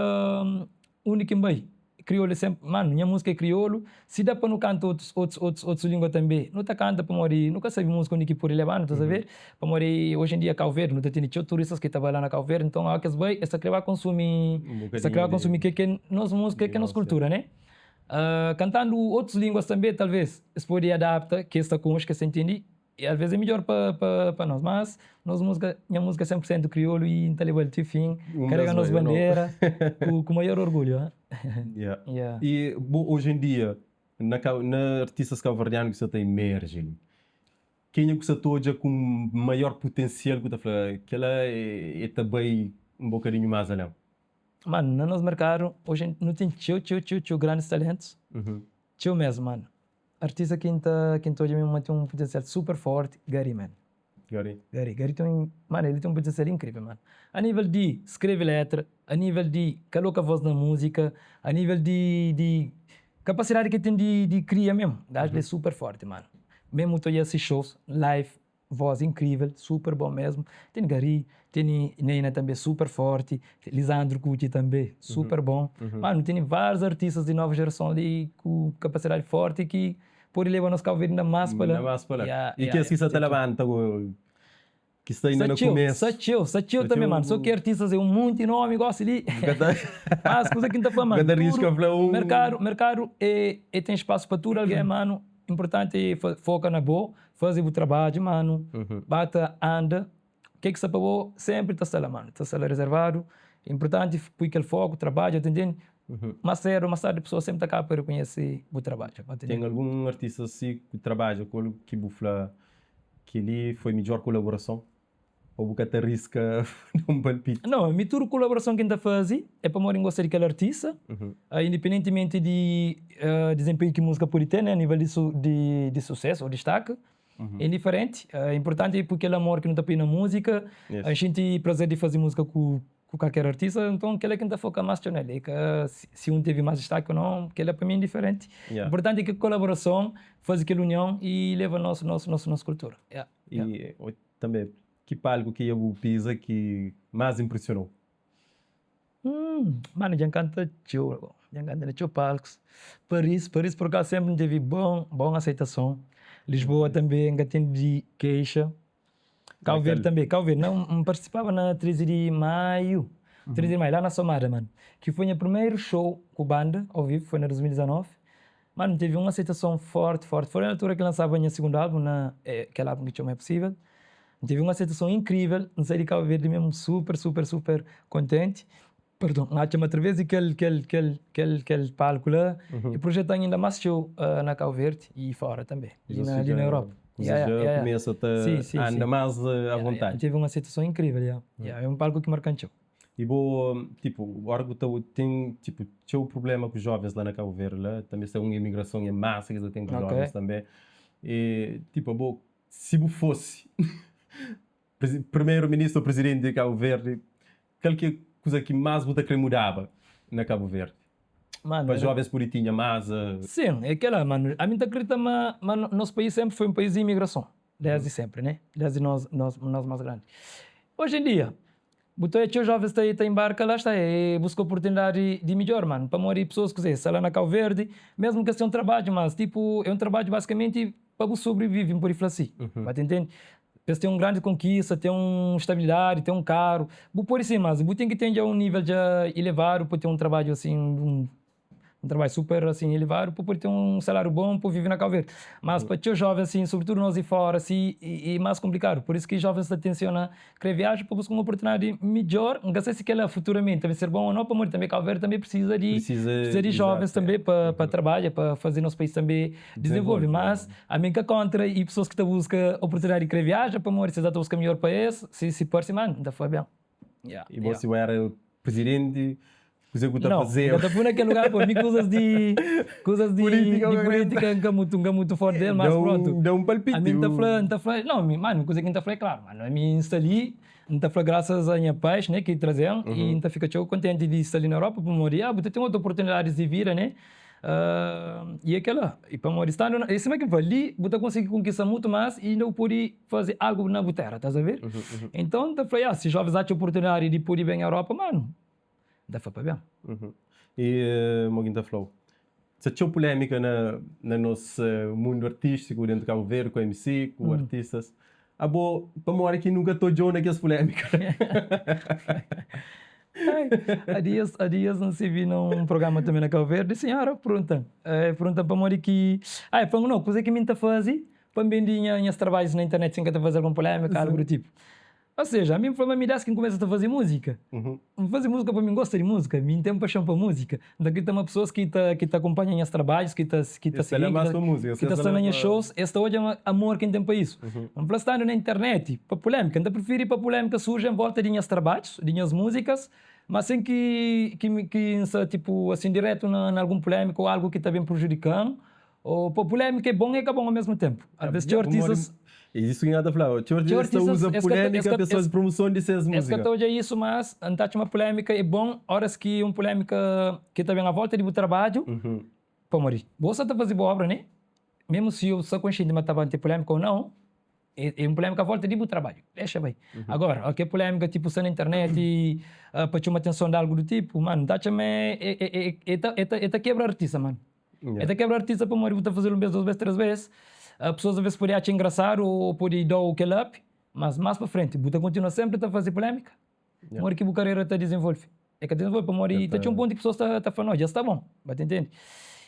undi ki n bai kriolu é senpri manu nha musika é kriolu si da pa nu kanta otus otus otus otus lingua tambe nu ta kanta pamodi nu ka sabi musika undi ki podi leba-nu ta sabe Pamodi oji en dia Kau Verdi nu ta tene txeu turistas ki ta bai la na Kau Verdi, nton óras ki es bai es ta kre ba konsumi, es ta kre ba konsumi ke ki é nos múzika, ke ki é nos kultura, ne? Kantandu otus línguas tanbe talvês es pode adapta ke es ta konxe, ke es ta intende i alvês é midjór pa pa pa nos. Mas nos múzika, nha múzika é 100 pur sentu kriolu i N ta leba-l ti fin, karega nos bandera ku ku maior orgulhu. Yeah. I bo oji en dia na na artistas kauverdianu ki sa ta emerji li, Kenha ku sa ta odja ku maior putensial ku ta fla kela e ta bai un bokadinhu más alén? Mano, na nos merkadu oji nu ten txeu txeu txeu txeu grandis talentus, txeu mesmu mano. Artista ki N ta ki N ta odja mesmu ma ten un putensial super forti, Gary man. Gary. Gary, Gary ten un, mano el ten un putensial inkrivel mano. A nivel di skrebe letra, a nivel di kaloka vos na múzika, a nivel di di kapasidadi ki el ten di di kria mesmu, gaju li é super forti mano. Mesmu ta odja si shows live, voz incrível, super bom mesmu. Teni Gary, teni Neyna tambe super forti, Lisandro Cucci tambe super bom. Mano, teni vários artistas di nova gerason li ku kapasidadi forti ki podi leba nos Cabo Verde inda más pa la. Inda más pa la. Yeah, I yeah, kes ki sa ta labanta go, ki sta inda Sta na txeu, kumesu. sta txeu, sta txeu Sta tanbe txeu mano. So ki artistas é un monti nomi gosi li. Bu ka ta Mas kuza ki N ta fla bu mano, ka ta riska tudu fla un. merkadu, merkadu é é ten spasu pa tudu algen mano. Inpurtanti é foka na bo, faze bu trabadju mano, ba ta anda. Ke ki sta pa bo senpri ta sta la mano, ta sta la rezervadu. Inpurtanti pui kel foku, trabadja, ta intende? Más sédu ô más tardi pesoas sénpri ta kaba pa rekonhese bu trabadju. Ba ta Ten intende? algun artista si ku trabadja ku el ki bu fla kel-li foi midjór kolaborason? Ô bu ka ta riska da un palpiti? Nau, mi tudu kolaborason ki N ta faze é pamodi N gosta di kel artista, independentimenti di dizenpenhu ki múzika pode ten, a nível di susésu ô distaki, é indiferenti. Inpurtanti é pui kel amor ki nu ta pui na múzika, N xinti prazer di faze múzika ku kalker artista, nton kel-la ki N ta foka más txeu nel. É ka si un tevi más distaki ô nau, kel-la pa mi é indiferenti. Inpurtanti é ki kolaborason faze kel union i leba nos nos kultura. I tanbe, ki palku ki dja bu piza ki más inpresionou? Hum, mano, dja N kanta txeu, dja N kanta na txeu palkus. Paris, Paris por acaso sempre N tevi bon, bon aceitason. Lisboa tanbe N ka ten di keixa. Cabo Verde tanbe, Cabo Verde, na N partisipaba na 13 di Maiu, 13 di Maiu, la na Somada, mano, ki foi nha primeru show ku banda ao vivu, foi na 2019. Mano, N tevi un aceitason forti, forti. Foi na altura ki lansaba nha segundu album, na kel album ki txoma É Possível. N tevi un aceitason inkrivel, N sai di Cabo Verde mesmu super, super, super kontenti. Perdon, N atxa ma atraves di kel, kel, kel, kel, kel palku la, e projetan inda mas txeu na Cabo Verde i fora tanbe, li na, li na Europa. Kuza dja kumesa ta anda mas a vontadi. N tevi un aceitason inkrivel, ya. Ya, é un palku ki markan txeu. I bo, tipo, ora ku ta ten, tipo, txeu prublema ku jovens la na Cabo Verde la, tanbe sta un imigrason en masa ki sta ten ku jovens tanbe. E, tipo, abo, si bu fosi primeru ministru o prizidenti di Cabo Verde, kal ki é kuza ki mas bu ta kre mudaba na Cabo Verde? Mano, Pa jovens pudi tinha mas. Sim, é kela, mano. Ami ta kridita ma ma nos país sempre foi um país di imigrason, desdi sempre, né? Desdi nos nos nos mas grandi. Hoje em dia, Bu ta odja txeu jovens ta ta inbarka la sta e buska oportunidadi di midjor mano pamodi pessoas kuzê sta la na Cabo Verde mesmu ki es ten un trabadju mas tipu é un trabadju basikamenti pa bu sobrevivi n podi fla si ba ta intendi pa es ten un grandi konkista ten un stabilidadi ten un karu bu podi si mas bu ten ki ten dja un nivel dja elevadu pa ten un trabadju asin un Un trabadju super asin elevadu pa pode ten un saláriu bon pa vive na Cabo Verde. Mas pa txeu jóven asin, sobritudu nos di fóra asi, e más konplikadu. Pur isu ki jóvens ta tensiona kre viaja pa buska un oportunidadi midjór. N ka sai si kel-la futuramenti ta ben ser bon ô nau, pamodi tanbe Cabo Verde tanbe prisiza di prisiza di jóvens tanbe pa pa trabadja, pa faze nos país tanbe dizenvolve. Mas ami N ka kóntra i pesoas ki ta buska oportunidadi di kre viaja, pamodi si es ta buska midjór pa es, si si parse, ma N ta fla ben. I bo si bu éra prizidenti, kuzê ku ta fazeba? Nau, N ka ta pui na kel lugar pô. Mi kuzas di kuzas di Pulítika di pulítika N ka mutu N ka mutu fórti del, mas prontu. Da un palpiti. Ami N ta fla N ta fla nau, mi manu kuzê ki N ta fla é klaru, manu. Ami N sta li, N ta fla grasas a nha pais, né, ki traze-m i N ta fika txeu kontenti di sta li na Europa pamodi, ah, bu ta ten otu oportunidadis di vida, né. I é kel-la. I pamodi standu na, é sima ki N fla, li bu ta konsigi konkista mutu más i inda bu pode faze algu na bu téra, tas a ver? Enton, N ta fla, ya, si jovens atxa oportunidadi di pode ben Europa, manu, N ta fla pa ben. I mo ki N ta fla-u, sta txeu pulémika na na nos mundu artístiku dentu Kabu Verdi, ku MC, ku artistas. Abo, pamodi ki nu ka ta odja-u na kes pulémika? Ai, há dias, há dias N sibi na un programa tanbe na Kabu Verdi, sinhora pergunta-m, el pergunta-m pamodi ki, ah, el fla-m, no, kuze ki mi N ta faze pa N bende nha nhas trabadjus na internet sin ka ta faze algun pulémika, algu du tipu. Ou seja, ami N fla ma mi dés ki N kumesa ta faze múzika, N faze múzika pamodi N gosta di múzika, mi N ten paxon pa múzika, N ta kridita ma pesoas ki ta ki ta akunpanha nhas trabadjus, ki ta ki ta sigi-m, ki ta sta na nhas shows, es ta odja ma amor ki N ten pa isu. N fla standu na internet pa pulémika, N ta prifiri pa pulémika surji en volta di nhas trabadjus, di nhas múzikas, ma sen ki ki ki N sta tipu asin diretu na na algun pulémika o algu ki ta ben prujudika-m O pa pulémika é bon e ka bon ao mesmu tenpu. Alvês txeu artistas. É isu ki N ta fla, txeu artistas ta uza pulémika pa es faze promuson di ses múzika. Es ka ta odja isu, mas N ta atxa ma pulémika é bon óras ki un pulémika ki ta ben a volta di bu trabadju. Pamodi bo sta ta faze bu obra, ne? Mésmu si yo sta konsienti ma ta ba ten pulémika ô nau, é un pulémika a volta di bu trabadju. Dexa bai. Agora, óki é pulémika tipu sta na internet pa txoma atenson di algu du tipu, manu, N ta atxa ma é ta kebra artista, manu. E ta kebra artista pamodi bu ta faze-l un bes, dos bes, tres bes. Pesoas alves pode atxa engrasadu ô pode da-u kel up, mas más pa frenti bu ta kontinua sénpri ta faze pulémika. Modi ki bu karera ta dizenvolve? E ka dizenvolve pamodi ta txeu un pontu ki pesoas ta fla, no, dja sta bon, ba ta intende.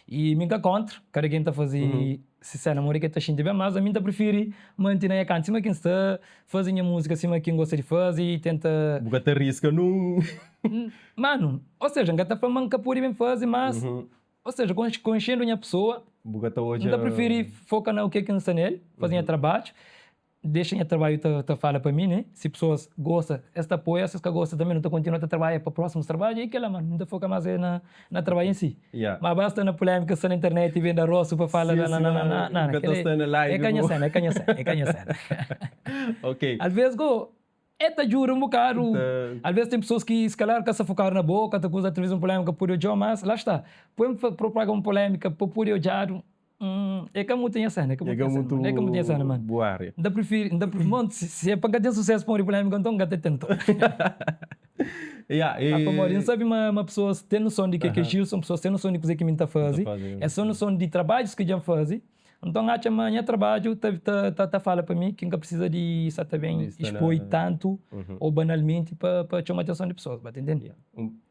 I mi N ka kontra, kada ken ta faze se sena modi ki el ta xinti ben, mas ami N ta prifiri manti na nha kantu sima ki N sta, faze nha múzika sima ki N gosta di faze i tenta. Bu ka ta riska nun. Manu, o seja, N ka ta fla ma N ka pode ben faze, mas, o seja, konxendu nha pesoa, Bu ka ta odja. N ta prifiri foka na u ke ki N sta nel, faze nha trabadju. Dexa nha trabadju ta ta fala pa mi ne, si pesoas gosta es ta apoia, si es ka gosta tanbe nu ta kontinua ta trabadja pa prosimus trabadju i kela mano, nu ta foka mas é na na trabadju en si. Ma ba sta na pulemika sta na internet i bende rostu pa fala na na na na na na kela é ka nha sena, é ka nha sena, é ka nha sena. Alves go é ta djuda un bokadu, alves ten pesoas ki si kalar ka sta fokadu na bo, ka ta kuza talvez un pulemika pode odjau mas la sta, poi propaga un pulemika pa pode odjadu. É ka mutu nha sena, é ka mutu nha sena, é ka mutu nha sena, mano. Bu área. N ta prifiri, N ta prifiri, mon, si é pa N ka ten susésu pamodi pulémika, nton N ka ta ten nton. Ya, e. Ah, pamodi N sabe ma, ma pesoas ten noson di ke ki é Gilson, pesoas ten noson di kuzê ki mi N ta faze, es ten noson di trabadjus ki dja N faze, nton N atxa ma nha trabadju ta, ta, ta, ta fala pa mi ki N ka precisa di sa ta ben expoi tantu ô banalmenti pa, pa txoma atenson di pesoas, ba ta intende?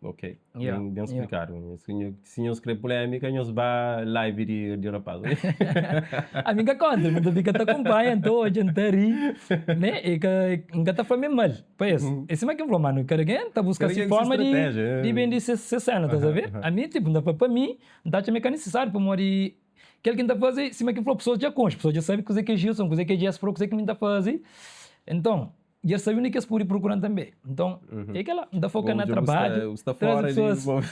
Ok, ben splikadu. Si nhos kre pulémika, nhos ba live di rapaz. Ami N ka kontra, mi ta fika ta kunpanha, N ta odja, N ta ri, ne? E ka, N ka ta fla mi mal pa es. É sima ki N fla, manu, kada ken ta buska si forma di bende se sena, ta sabe? Ami, tipu, N ta fla pa mi, N ta atxa ma é ka nisisáriu pamodi kel ki N ta faze, sima ki N fla, pesoas dja konxe, pesoas dja sabe kuzê ki é Gilson, kuzê ki é Jess Pro, kuzê ki mi N ta faze. Nton, Dja sabe undi ki es pode prokura-m tanbe. Nton, é kel-la. N ta foka na trabadju, traze pesoas.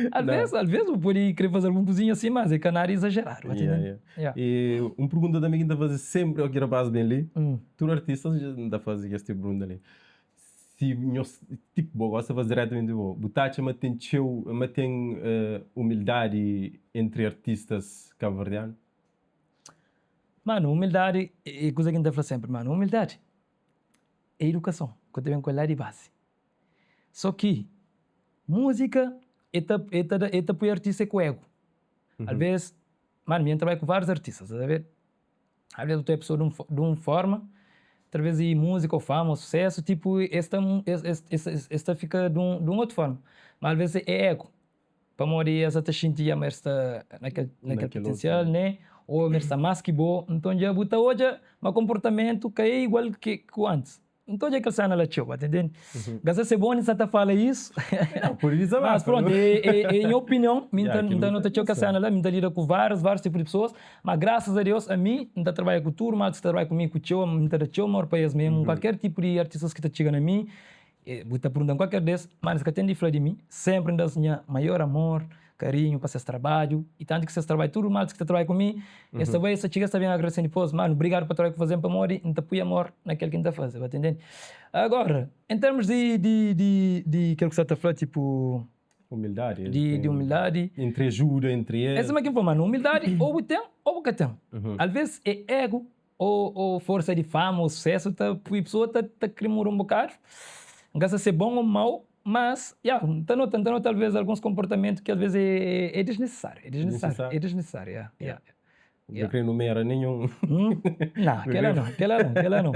Alvês, alvês bu pode kre faze algun kuzinha asi, mas é ka nada izajeradu, ba ta intende? I un pergunta tanbe ki N ta faze senpri óki rapaz ben li, tudu artistas N ta faze kes tipu pergunta li, si nhos, tipu bo gosi ta faze diretamenti bo, bu ta atxa ma ten txeu, ma ten umildadi entri artistas kabuverdianu? Manu, umildadi é kuza ki N ta fla sénpri, manu, umildadi é idukason ku ta ben ku el la di basi. Sô ki múzika é ta é ta da é ta poi artista ku egu. Alvês, manu, mi N trabadja ku várius artista, sa ta ver? Alvês bu ta odja pesoa di un di un fórma, através di múzika ô fama ô susésu, tipu es ta es es es ta fika di un di un otu fórma. Má alvês é egu. Pamodi es ta xinti dja ma es sta na kel na kel putensial ne ô ma es sta más ki bo nton dja bu ta odja ma konportamentu ka é igual ki ku antis N ta odja kel sena la txeu ba ta intende Ka sa se bo ni sa ta fala isu mas prontu é é nha opinion mi N ta nota txeu kel sena la mi N ta lida ku várius várius tipu di pesoas ma grasas a Deus ami N ta trabadja ku tudu malta ki ta trabadja ku mi ku txeu N ta da txeu amor pa es mesmu kualker tipu di artistas ki ta txiga na mi Bu ta pergunta-m kualker des, má es ka ten di fla di mi. Sénpri N da-s nha maior amor, karinhu pa ses trabadju. I tantu ki ses trabadju, tudu maltas ki ta trabadja ku mi, es ta bai, es ta txiga, es ta ben agradese-m dipôs, Manu, obrigadu pa trabadju ki bu faze-m, pamodi N ta pui amor na kel ki N ta faze. Bu ta intende? Agóra, en termus di di di di kel ki bu sta ta fla, tipu. Umildadi. Di di umildadi. Entri ajuda, entri es. É sima ki N fla, manu, umildadi ô bu ten ô bu ka ten. Alvês é égu. Ô forsa di fama ô susésu ta pui pesoa ta ta kre muda un bokadu. N ka sa si é bon ô mau, mas ya, N ta nota, N ta nota alvês alguns konportamentu ki alvês é é disnisisáriu, é disnisisáriu, é disnisisáriu, ya, ya. N ka kre numera ninhun. Nau, kela nau, kela nau, kela nau.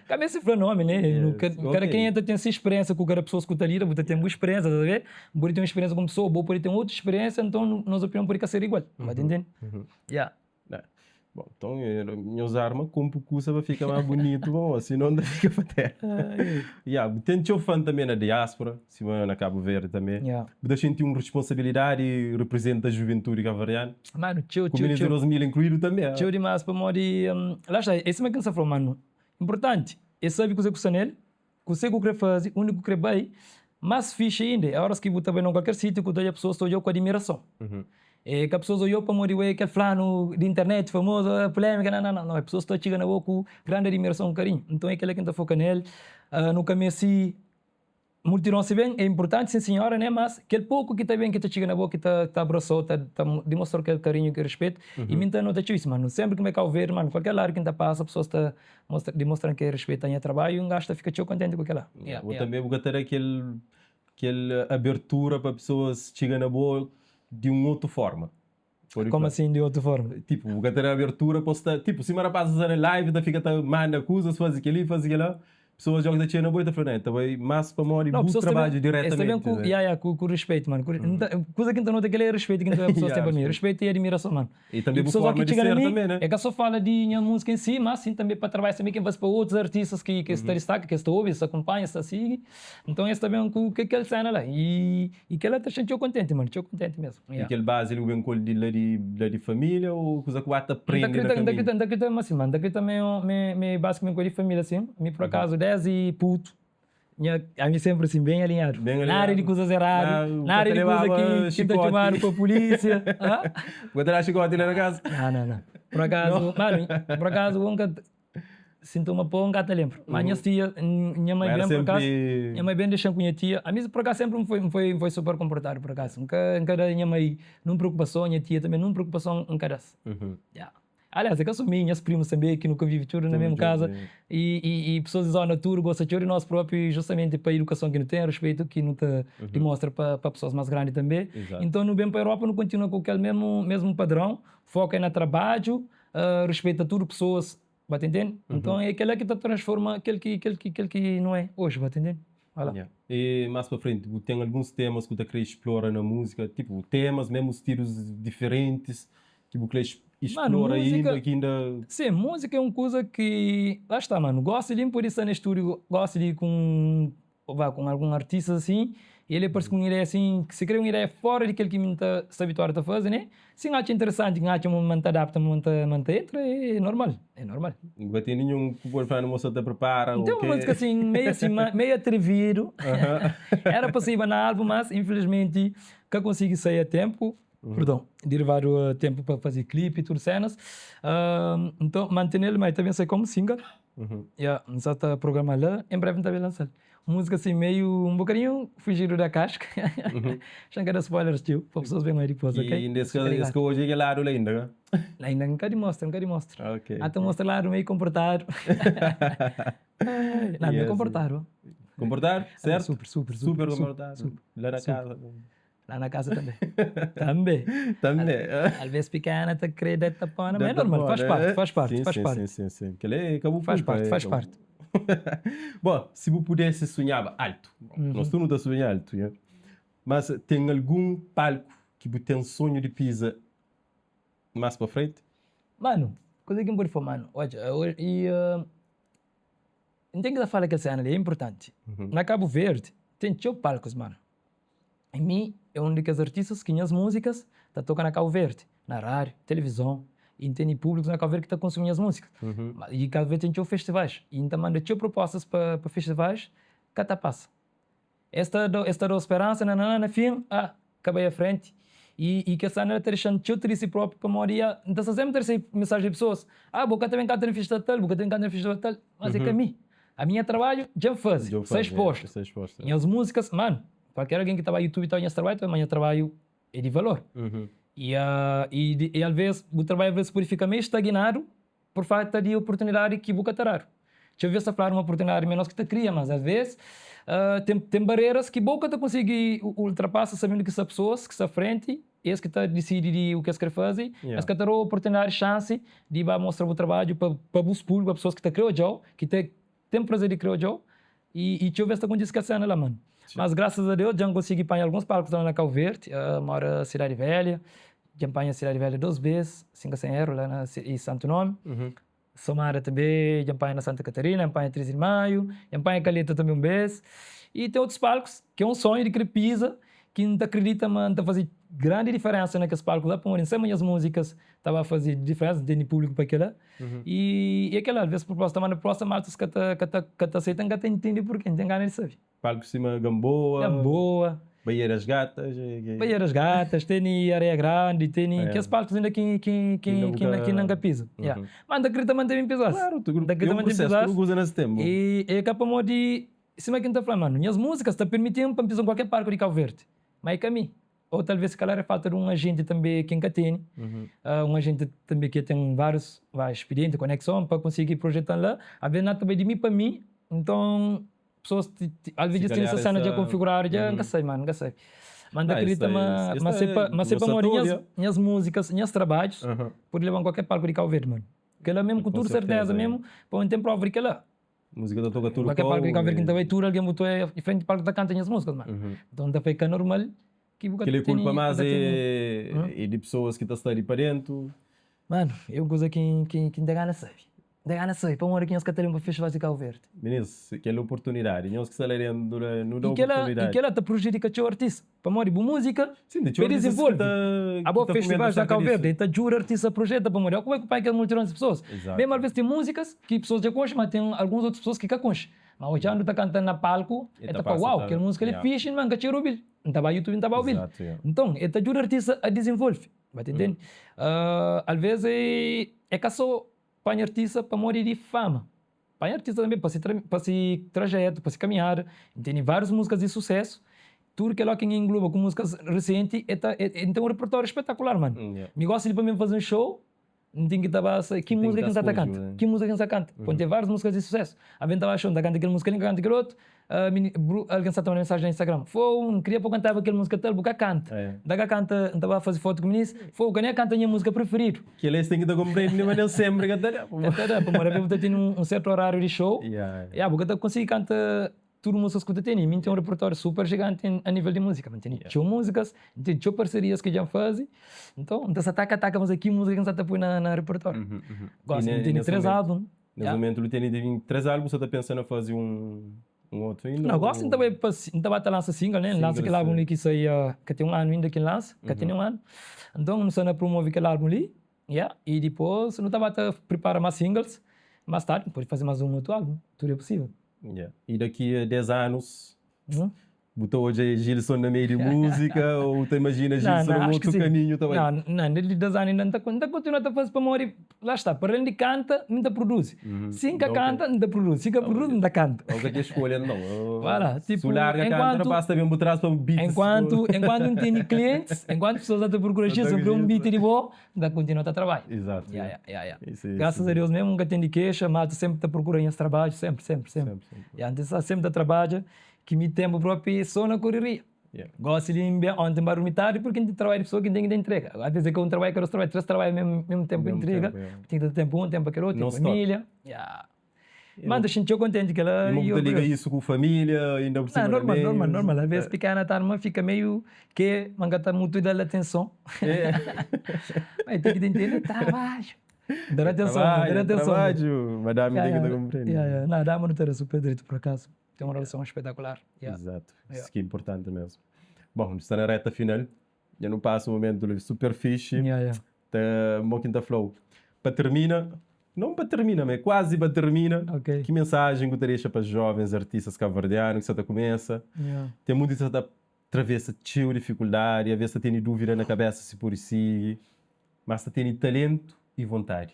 Ka meste fla nomi, ne? Kada kenha ta ten se speriénsia ku kada pesoas ku ta lida, bu ta ten bu speriénsia, ta sabe? Bu pode ten un speriénsia ku un pesoa, bo pode ten otu speriénsia, nton nos opinion pode ka ser igual, bu ta intende? Ya. Bon, nton nhos arma konpu kusa pa fika más bunitu pamodi sinon ta fika pa téra. Ya, bu ten txeu fan tanbe na diáspora, sima na Kabu Verdi tanbe. Bu ta xinti un risponsabilidadi di riprizenta juventudi kabuverdianu? Manu, txeu, txeu, txeu. Ku 2000 inkluidu tanbe. Txeu dimás pamodi, lá sta, é sima ki N sta fla-u, manu, inpurtanti é sabe kuzê ku sta nel, kuzê ku kre faze, undi ku kre bai. Más fixi inda é óras ki bu ta bai na un kualker sítiu ku ta odja pesoas ta odja-u ku adimirason. É ka pesoas odja-u pamodi bo é kel flanu di internet famozu, pulémika, nau, nau, nau. É pesoas ta txiga na bo ku grandi adimirason, ku karinhu. Nton é kel-la ki N ta foka na el. Nu ka meste multidon si ben é inpurtanti, sin sinhora, né? Mas kel poku ki ta ben, ki ta txiga na bo, ki ta abrasa-u, ta dimostra-u kel karinhu, kel ruspetu. I mi N ta nota txeu isu, manu. Sénpri ki N bai Kabu Verdi, manu, kualker ladu ki N ta pasa, pesoas ta Mostra, dimostra-m ke respeita nha trabadju i un gaju ta fika txeu kontenti ku kel-la. Yeah, Bo tanbe bu ka ta da kel kel abertura pa pesoas txiga na bo di un otu forma. Pode Como fla. asin di otu forma? Tipu, bu ka ta da abertura pa sta, tipu, sima rapazis sta na live ta fika ta manda kuzas, faze kel-li, faze kel-la. Pessoas dja ki ta txega na bo e ta fla, Nê, ta bai más pamodi Não, bu pessoas também, trabadju es ta ben diretamenti, ku, né? ya, ya, ku, ku respeito, mano. Ku, nta, kuza ki N ta nota kel-la é respeito ki N ta pessoas Ya, ten pa mi. respeito. Respeito e admirason, mano. E tanbe E bu pessoas ó forma ki di txiga na ser mi, tanbe, né? é ka só fala di nha múzika em si, mas sim tanbe pa trabadju tanbe ki N faze pa otus artistas ki ki es ta distaka, ki es ta obi, es ta kunpanha, es ta sigi. Nton es ta ben ku kel sena la. E, e kel-la ta xinti txeu kontenti, mano, txeu kontenti mesmu. E Ya. kel bazi li bu ben ku el di la di la di família ô kuza ki bu ata N ta prende na krita, N ta kaminhu? krita, N ta krita ma si, ma N ta krita me me me basikament ku el di família sin. Mi pur akazu desdi putu nha ami senpri asin ben alinhadu. Ben Nada di alinhadu. kuzas Na eradu, bu ka nada ta di kuza lebaba ki ki ta xikoti. txomadu pa pulísia. Ha? Bu ka ta leba xikoti la na kaza? Nau, nau, nau. Pur akazu, Nau. manu, pur akazu un ka Si N toma pó N ka ta lenbra. Ma nhas tia, nha mai Éra ben pur akazu, senpri. nha mai ben dexa-m ku nha tia. Ami pur akazu senpri N foi, N foi, N foi super konportadu pur akazu. N ka, N ka da nha mai nun preokupason, nha tia tanbe nun preokupason N ka da-s. Ya. Aliás, é ka so mi, nhas primus tanbe ki nu konvivi tudu na Tudu mesmu djuntu, kaza ya. i, i, i pesoas di zona tudu gosta txeu di nos propi justamenti pa idukason ki nu ten, ruspetu ki nu ta dimostra pa, pa pesoas más grandi tanbe. Izatu. Inton nu ben pa Europa nu kontinua ku kel mesmu, mesmu padrãu, foka é na trabadju, respeita tudu pesoas, ba ta intende? Nton é kela ki ta transforma kel ki kel ki kel ki nu é oji, ba ta intende? Voilà. Yeah. E más pa frenti, bu ten alguns temas ku ta kre explora na múzika, tipo temas mesmu stilus diferentis ki bu kre Mano, explora múzika, ainda ki inda. Sim, múzika é un kuza ki, lá está mano, gosta di N pode sta na estúdio, gosta di ku un Ba ku algun artista asin, i el parse ku un ideia asin, si kre un ideia fora di kel ki mi N ta sta abituadu ta faze, ne? Si N atxa interesanti, N atxa ma N ta adapta, ma N ta ma N ta entra, é normal, é normal. Bu ka ten ninhun ku pode fla ma bu sta ta pripara N o ten un ke? múzika asin, meiu asin, ma meiu atrevidu, era pa saiba na álbum, mas infilismenti ka konsigi sai a tenpu, perdon, derivadu a tenpu pa faze klipi i tudu senas, nton, ma N tene-l, ma el ta ben sai komu single. Ya, N sa ta programa la, en brevi N ta ben lansa-l. Un múzika assim meiu un bokadinhu fujidu da kaska. Xa N ka da spoilers txeu pa pesoas ben oi dipôs, ok? I inda es ka Fika es ligadu. ka odja kel ladu la inda, ka? Ainda N ka dimostra, N ka dimostra. Ok, Ata ok. mostra ladu meiu konportadu. Ai, la meiu Yes. konportadu. Konportadu? Ami Sertu? super, super, Super super, super, konportadu. super, La na super. kaza. La na casa tambe. Tambe. Tambe. Alvês pikena ta kre da tapona, ma é Da normal, faz tapona, parte, é. faz parte, Sim, faz sim, parte. sim, sim, sim. Kel-li é ka bu Faz kulpa, parte, é faz ka bu parte. Bom, si bu pudesse sonhaba altu, nos tudu nu ta sonha altu, nha? Mas ten algun palku ki bu ten sonhu di piza más pa frenti? Manu, kuze ki N pode fla, manu? Odja, i N ten ki ta fala kel sena li, é inportanti. Na Kabu Verdi ten txeu palkus, manu. I mi é un di kes artistas ki nhas múzikas ta toka na Kabu Verdi, na rádiu, televizon, i N tene públikus na Kabu Verdi ki ta konsumi nhas múzikas. I Kabu Verdi ten txeu festivais, i N ta manda txeu propostas pa pa festivais, ka ta pasa. Es ta da es ta da-u speransa, na na na na fin, ah, ka bai a frenti. I i kes anu la ta dexa-m txeu tristi propi pamodi ya N ta sta sénpri ta resebe mensajen di pesoas, ah, bo ka ta ben kanta na festival tal, bo ka ta ben kanta na festival tal, mas é ka mi. Ami nha trabadju dja N faze, sta expostu. Nhas múzikas, manu, kualker algen ki ta ba YouTube ta odja nhas trabadju ta odja ma nha trabadju é di valor. I i alvês bu trabadju alvês pode fika meio estagnadu pur falta di oportunidadi ki bu ka ta dadu. Txeu vês ta fladu ma oportunidadi ma é nos ki ta kria, mas alvês ten ten bareras ki bo ka ta konsigi ultrapasa sabendu ki sta pesoas ki sta frenti Es ki ta disidi di u ki es kre faze, es ka ta da-u oportunidadi, xansi di ba mostra bu trabadju pa pa bus públiku, pa pesoas ki ta kre odja-u, ki ta ten prazer di kre odja-u. I i txeu bes ta kontise kel sena la, mano. Mas grasas a Deus dja N konsigi panha alguns palkus la na Kau Verdi, mora Sidadi Velha, dja N panha Sidadi Velha dos bes, si N ka sta en eru, la na i Santu Nomi. Somada tanbe, dja N panha na Santa Katarina, dja N panha 13 di Maiu, dja N panha Kaleta tanbe un bes. I ten otus palkus ki é un sonhu di kre piza, ki N ta kridita ma N ta faze grandi diferensa na kes palkus la, pamodi N sabe ma nhas múzikas ta ba faze diferensa, N tene públiku pa kila. I é kila, alvês pruposta ta manda pruposta, ma altus ka ta ka ta ka ta seita, N ka ta intende purke, N ten gana di sabe. Palku sima Gamboa. Gamboa. Baía das Gatas. Baía das Gatas, teni Areia Grandi, teni kes palkus inda ki ki ki ki ki nka piza. Ya. Ma nta krita ma nta ben pizas. Klaru, tu Nta krita é ma un nta ben prusesu, pizas. tudu kuza na si tenpu. I e ka pamodi sima ki nta fla, manu, nhas múzikas ta pirmitin pa npiza kualker palku di Kabu Verdi, ma e ka mi. Ou talvez se calhar é falta de um agente tanbe ki N ka tene, um agente tanbe ki ten várius vá expediente, conexon pa konsigi projetan la, às ves nada ta bai di mi pa mi, nton pessoas ti ti às ves Se dja tene calhar essa cena dja essa konfiguradu dja, N ka sai mano, N ka sai. Ma N ta Não, isso akredita aí, ma isso ma se pa é ma se você pamodi nhas toda. nhas múzikas, nhas trabadjus pode leba-m kualker palku di Kabu Verdi mano. Kela mesmu ku Com tudu serteza certeza, é. mesmu, pamodi N ten prova di kela. Múzika ta toka tudu Kualker kau palku di Kabu Verdi ki N ta e. bai tudu algen bu ta oia di frenti palku ta kanta nhas múzikas mano. Nton ta fika normal ki bu ka Kel-li tene kulpa bu más ka tene. é di pesoas ki ta sta di pa déntu. Mano, é un kuza ki ki N ta gana sabe. N ta gana sabe pamodi ki nhos ka ta ben pa festivals di Kabu Verdi. Minis, kel oportunidadi, nhos ki sta la déntu la, nu da I kel-la i oportunidadi. kel-la ta prejudika txeu artista. Pamodi bu múzika Sim, tem txeu pa artistas ki dizenvolve. ta Abo ki ta komenta festivais na aserka Cabo disso. Verde ta djuda artista projeta pamodi ó kuma ki pai kel multidon di pesoas. Mesmu Exato. alvês ten múzikas ki pesoas dja konxe ma ten alguns otus pesoas ki ka konxe. Ma odjandu ta kanta na palku E e ta ta fla pasa uau ta kel múzika li é yeah. fixi ma N ka txera obi-l. N ta ba YouTube N ta ba obi-l. Exato, yeah. Nton e ta djuda artista a dizenvolve. Ba ta intende? Alvês é ka sô panha artista pamodi di fama. Panha artista tanbe pa si pa si trajetu, pa si kaminhada. N tene várius múzikas di susésu, tudu kel óki N engloba ku múzikas resenti, e ta e N ten un repertóriu spetakular, manu. Mi gosta di pa mi faze un show, N ten ki ta ba sai ki múzika ki N sa ta kanta, ki múzika ki N sa kanta. Pô N ten várius múzikas di susésu. Alvês N ta ba show, N ta kanta kel múzika li, N ka kanta kel otu, algen sa ta manda mensaji na Instagram, Fô, N kria pa bu kantaba kel múzika tal, bu ka kanta. N ta ka kanta, N ta ba faze fotu ku minis, Fô, bu ka nen kanta nha múzika prifiridu. Kel es ten ki ta konprende ma nen senpri ka ta da. Ka ta da, pamodi alvês bu ta tene un sertu oráriu di show, ya, bu ka ta konsigi kanta tudu múzikas ku ta tene. Mi N ten un repertóriu super jiganti a nível di múzika, mi N tene txeu múzikas, N ten txeu parserias ki dja N faze, nton N ta sa taka taka ma ki múzika ki N sa ta poi na repertóriu. Gosi N tene 3 álbum. Nes momentu lu tene 3 álbum, sa ta pensa na faze un otu inda? Não, gosi N ta bai pa N ta ba ta lansa single, né? N lansa kel álbum li ki sai ka ten un anu inda ki N lansa, ka ten nen un anu. Nton nu sta na promove kel álbum li, ya, i dipôs nu ta ba ta pripara más singles, más tardi nu pode faze más un otu álbum, tudu é pusível. Ya, i daki a 10 anus Bu ta odja Gilson na meiu di múzika ou bu ta imajina Gilson na un otu kaminhu ta bai? Não, não, dentro di 10 anu inda N ta N ta kontinua ta faze pamodi lá sta, pa alén di kanta N ta produzi. Si N ka kanta N ta produzi, si N ka produzi N ta kanta. Ou ka ten eskolha nton. Voilà, Si bu larga kanta rapaz ta ben bu tras pa beats. Enkuantu, enkuantu N tene klientis, enkuantu pesoas ta prokura Gilson kre un beat di bo, N ta kontinua ta trabadja. Exato. Ya, ya, ya. Grasas a Deus mesmu N ka ten di kexa, malta senpri ta prokura nhas trabadju, senpri, senpri, senpri. Ya, N ta sta senpri ta trabadja. Ki mi tempu propi so na koreria. Gosi li N ben onti N ba durmi tardi purki N ten trabadju di pesoa ki N ten ki ta intrega. Às ves é ka un trabadju ka dos trabadju, tres trabadju mesmu tempu pa intrega. Ten ki ta tempu un, tempu pa kel otu, ten familia. Ma N ta xinti txeu kontenti kela. I ma bu ta liga isu ku familia inda pur sima na Normal, normal, normal. Às ves pikena ta arma fika meiu ke ma N ka ta mutu da-l atenson. Ma el ten ki ta intende trabadju. N ta da atenson, N ta da atenson. Trabadju, madami ten ki ta konprende. Na, dama nu ta da super dritu pur akazu. Tem un relason espetakular. Yeah. Exato. Yeah. Isso que é importante mesmo. Bom, nu sta na reta final. Dja nu pasa um momento li super fixe. Yeah, yeah. Ta, mo ki N ta fla-u. Pa termina, não pa termina, mas quase pa termina. Ok. Ki mensagem ku ta dexa pa jovens artistas kabuverdianu ki sa ta kumesa? Yeah. Tem muitos ki sa ta travesa txeu difikuldadi, a ves ta tene dúvida na kabesa si pode sigi, mas ta tene talentu i vontadi.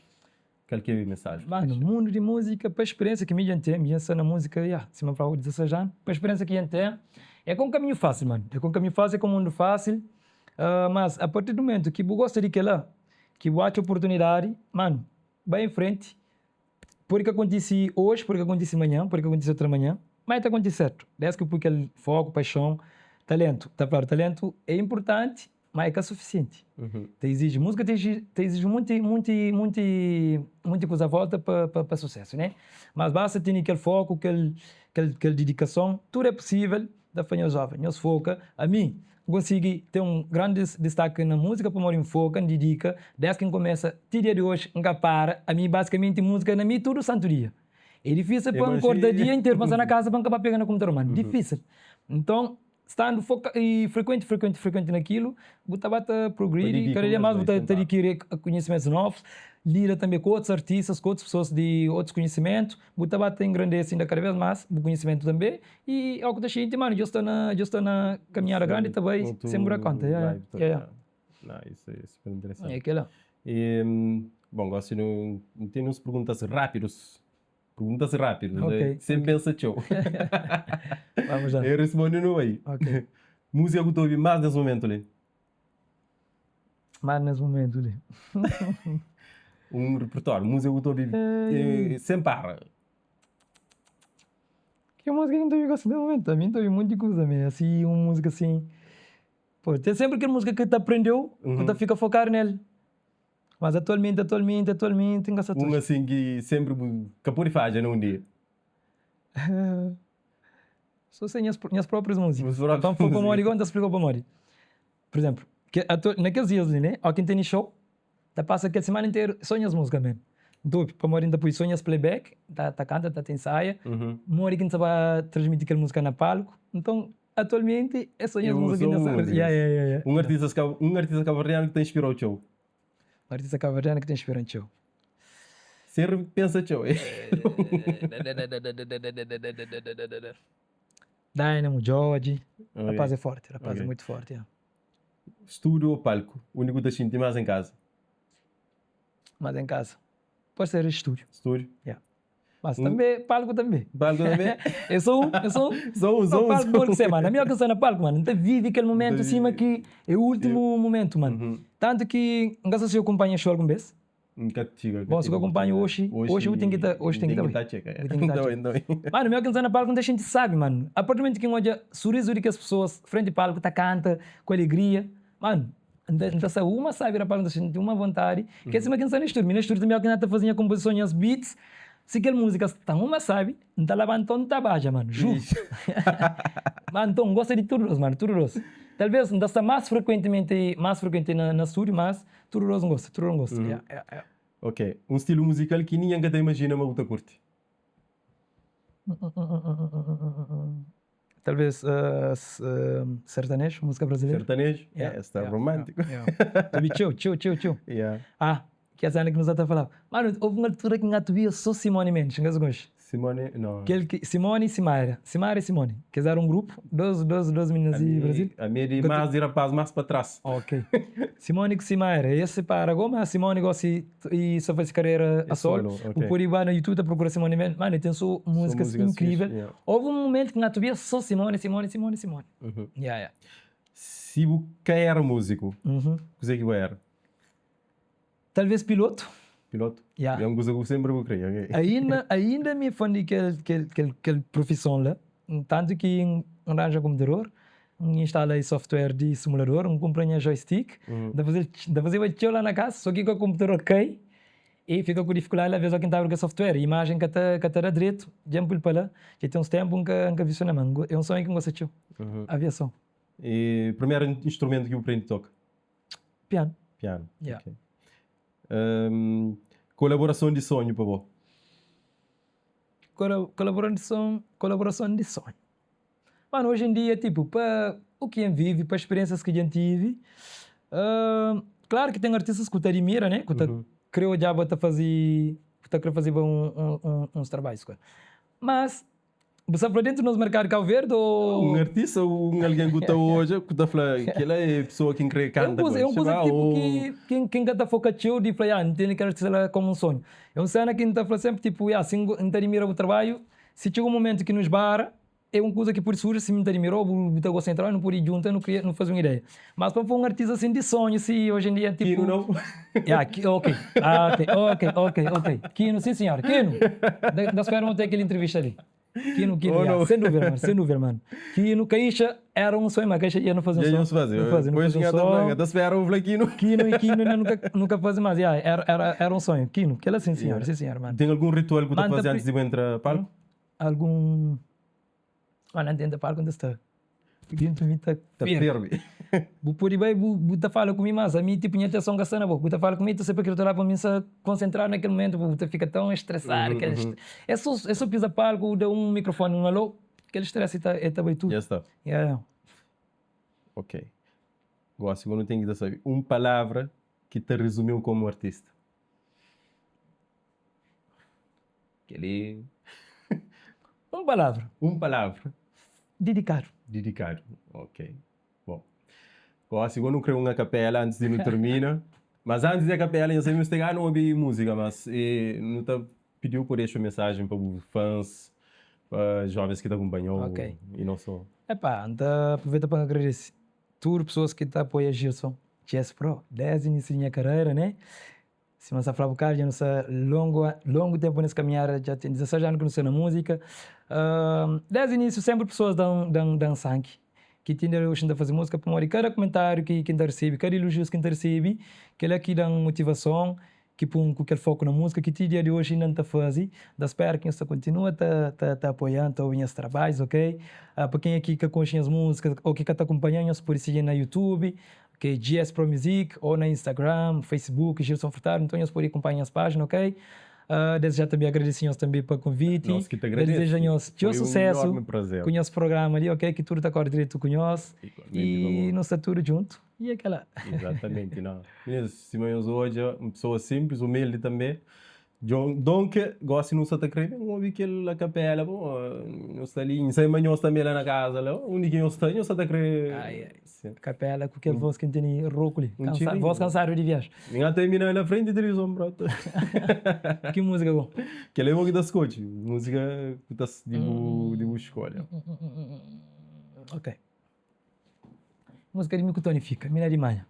Kal ki é mensaji? Mano, mundu di múzika, pa speriénsia ki mi dja N ten, mi dja N sta na múzika, ya, sima N flaba, 16 anu, pa speriénsia ki dja N ten, é ka un kaminhu fásil, mano, é ka un kaminhu fásil, é ka un mundu fásil, mas a partir di mumentu ki bu gosta di kel-la, ki bu atxa oportunidadi, mano, bai en frenti, pode ka kontise oji, pode ka kontise manhan, pode ka kontise otu manhan, má el ta kontise sértu, dés ki bu poi kel foku, paixon, taléntu, ta fladu taléntu é inpurtanti, Ma é ka sufisienti. Ta iziji múzika, ta iziji, ta iziji munti, munti, munti, munti kuza à volta pa, pa, pa susésu, né? Mas basta tene kel foku, kel, kel, kel didikason, tudu é pusível. Ta fla nhos jóven, nhos foka. Ami, N konsigi ten un grandi distaki na múzika pamodi N foka, N didika. Dés ki N kumesa ti dia di oji, N ka para. Ami, basikamenti, múzika na mi tudu santu dia. É difísil pa N korda dia interu pa N sta na kaza pa N ka ba pega na komputador, ma difísil. Nton, Standu foka i frekuenti, frekuenti, frekuenti na kilu, bu ta ba ta progridi, kada dia mas bu ta adikiri kunhisimentus novus, lida tanbe ku otus artistas, ku otus pesoas di otus kunhisimentu, bu ta ba ta engrandesi inda kada bes mas bu kunhisimentu tanbe, i o ku ta xinti, manu, dja sta na, dja sta na kaminhada grandi ta bai sen bu da konta. Ya, ya, ya. Não, isso é super interessante. É kela. E, bom, gosi nu ten uns perguntas rápidus. Perguntas rápidas, Ok, eh? Sem ok. pensa txeu. Vamos lá. Eu respondo no aí. Ok. Música que tu ouvi mais nesse momento ali? Mais nesse momento ali. Um repertório, música que tu ouvi eh, sem para. Que música que não ouvi gosto nesse momento? Também não ouvi muita coisa, man. Assim, uma música assim. Pô, tem sempre aquela música que te aprendeu, que tu fica focado nele. Mas atualmente, atualmente, atualmente, N ka sa Un asin ki senpri bu ka pode fadja na un dia. So se nhas nhas próprias músicas. Então foi pamodi igual N ta splikau pamodi. Por exemplo, ke ato na kes dias li ne, óki N tene show, ta pasa kel semana interu so nhas músika mesmu. N ta obi pamodi N ta pui so nhas playback, N ta ta kanta, N ta ta ensaia, modi ki N ta ba transmiti kel músika na palku. Nton, atualmenti é so nhas músika ki N ta sabe. Ya, ya, ya, ya. Un artista un artista kabuverdianu ki ta inspirau txeu? Un artista kabuverdianu ki ta inspiran txeu. Sen pensa txeu. Dynamo, Djodje, rapaz é forti, rapaz é mutu forti. Studio ou palku, undi ku ta xinti más en kaza? Más en kaza, pode ser studio. Studio? Ya. Mas tanbe, palku tanbe. Palku tanbe? É só un, é só un. Só un, só un. Palku pode ser, mano. Ami óki N sta na palku, mano, N ta vive kel momentu sima ki é últimu momentu, mano. Tantu ki N ka sta si akunpanha xou algun bes. N ka txiga. Bon, si ku akunpanha oxi, oxi bu ten ki ta, oxi ten ki ta bai. Bu ten ki ta txeka. Mano, mi óki N sta na palku N ta xinti sabi, mano. A partir di momentu ki N odja surizu di kes pesoas frenti palku ta kanta ku alegria, mano, N ta, N ta sai uma sabi na palku, N ta xinti uma vontadi. Ke sima ki N sta na stúdiu. Mi na stúdiu tanbe óki N ta faze nha konpozison, nhas beats, si kel múzika sta uma sabi, N ta labanta N ta badja, mano, juru. Ma nton, N gosta di tudu dos, mano, tudu dos. Talvês N ta sta más frekuentimenti, más frekuenti na stúdiu, mas Tudu dos N gosta, tudu dos N gosta, ya, ya, ya. Ok, un stilu muzikal ki ningen ka ta imajina ma bu ta kurti? Talvês sertaneju, múzika brazileru. Sertaneju? Ya, es ta romántiku. Ya, ta obi txeu, txeu, txeu, txeu. Ya. Ah, ki es anu ki nu sa ta falaba. Manu, houve un altura ki N ata obia sô Simone Mendes, N ka sa konxe. Simone, no. Kel ki, Simone i Simaria, Simaria i Simone, ki es éra un grupu, dos, dos, dos mininas di Brazil. Ami é di más di rapaz más pa tras. Ok. Simone ku Simaria, es separa gó, ma Simone gósi i sa fase karera a solo. Bu pode ba na YouTube ta prokura Simone Mendes, mano, e ten so múzikas inkrível. Houve un momentu ki N ata obia sô Simone, Simone, Simone, Simone. Ya, ya. Si bu ka éra múziku, kuzê ki bu éra? Talvez piloto. Piloto? Ya. É un kuza ku sempri bu kria, ok. Ainda, ainda mi é fã di kel, kel, kel, kel profison la. Tantu ki N ranja komputador, N instala es software di simulador, N kunpra nha joystick, N ta faze, N ta fazeba txeu la na kasa, so ki ka komputador kai e fika ku difikuldadi la vez oki N ta abri kel software, imajen ka ta, ka ta da dretu, dja N pui-l pa la, dja ten uns tenpu N ka, N ka visional, ma é un sonhu ki N gosta txeu, aviason. E primeru instrumentu ki bu prende toka? Pianu. Pianu, Yeah. ok. Um, kolaborason di sonhu pa bo? Kolaborason di son, kolaborason di sonhu. Mano, oji en dia, tipo, pa u ki N vivi, pa speriênsias ki dja N tivi, uh, klaru ki ten artistas ku ta adimira, né, ku ta kre odjaba ta fazi, ku ta kre fazeba un, un, uns trabadjus ku el. Mas Bu sta fla dentu nos merkadu di Cabo Verde ou. Un artista ou un algen ku ta odja ku ta fla kela é pesoa ki N kre kanta ku el. É un kuza tipo ki ki N ka ta foka txeu di fla ya N tene kel artista la komu un sonhu. É un sena ki N ta fla senpri tipo ya si N ta adimira bu trabadju si txega un mumentu ki nu sbara é un kuza ki pudi surji si mi ta adimira-u bu ta gosta di nha trabadju nu pudi djunta nu kria nu faze un ideia. Mas pa N fla un artista asin di sonhu si oji en dia tipo. Kino nau? Ya ok ok ok ok ok Kino sin sinhora Kino N ta spera ma bu ta kel intrivista li Kino Kino ya sen duvida mano sen duvida mano Kino Kaixa era un sonhu ma Kaixa dja nu faze un son nu faze nu faze un son N ta spera bu fla Kino Kino i Kino inda nu ka faze mas ya era era un sonhu Kino kela sin sinhora sin sinhora mano Ten algun ritual ku ta faze antis di bu entra palku? Algun Mano antis di entra palku N ta sta Dentu mi ta Ta ferbi. Bu pode bai bu bu ta fala ku mi mas ami tipo nha atenson ka sta na bo. Bu ta fala ku mi ta sai pa kel otu ladu pa mi sa konsentradu na kel momentu bu ta fika tão estresadu kel é so é so pisa palku da un mikrofoni un alô kel stress e ta e ta bai tudu. Dja sta. Ya. Ok. Gosi bu nu ten ki ta sabi un palavra ki ta rezumiu komu artista. Kel-li. Un palavra. Un palavra. Didikadu. Didikadu, ok. Bon. Gósi gó nu kre un akapela antis di nu termina. Mas antis di akapela, nha sabe nu sta gana obi múzika, mas nu ta pidiu pa dexa un mensajen pa bu fans, pa jovens ki ta kunpanha-u i non só. Epá, N ta aproveita pa N agradese tudu pesoas ki ta apoia Gilson Jazz Pro desdi inísiu di nha karera, né? Sima N sa fla bu kadu dja nu sta longu longu tempu nes kaminhada dja ten 16 anu ki nu sta na múzika desdi inísiu senpri pesoas da-m da-m da-m sanki ki ti inda oxi N ta faze múzika pamodi kada kumentáriu ki ki N ta resebe kada elojius ki N ta resebe kel-la ki da-m motivason. ki pun ku kel foku na múzika ki ti dia di oji inda N ta faze. N ta spera ki nhos ta kontinua ta ta ta apoia-m, ta obi nhas trabadjus, ok. Pa kenha ki ka konxe nhas múzika ô ki ka ta kunpanha-m, nhos pode sigi-m na YouTube, ki é GS Pro Music, ô na Instagram, Facebook, Gilson Furtado. Nton nhos pode kunpanha nhas pájina, ok. Desde já tanbe agradese nhos tanbe pa konviti. Nos ki ta N ta agradese. dizeja nhos txeu Foi un susésu enormi prazer. ku nhos programa li, ok. Ki tudu ta kóre dretu ku nhos. Igualmenti pa I bo. nu sta tudu djuntu. I é kela. Exatamente, não. Meninas, sima nhos odja, un pessoa simples, humilde també. Djon, donke, gosi nu sa ta kre ben obi kel acapela, bo, nhos sta li, N sai ma nhos també la na casa la, undi ki nhos sta, nhos sa ta kre. Ai, ai. Sim. Capela ku kel voz ki N tene roku li. Un Kansa, txirinhu. voz kansadu di viaji. Mi ka ta imina na frenti televizon brota. Ki múzika go? Kel é bo ki ta skodje, múzika ku ta di bu di bu skolha. Ok. Múzika di mi ku Tony Fika, Mina di Manha.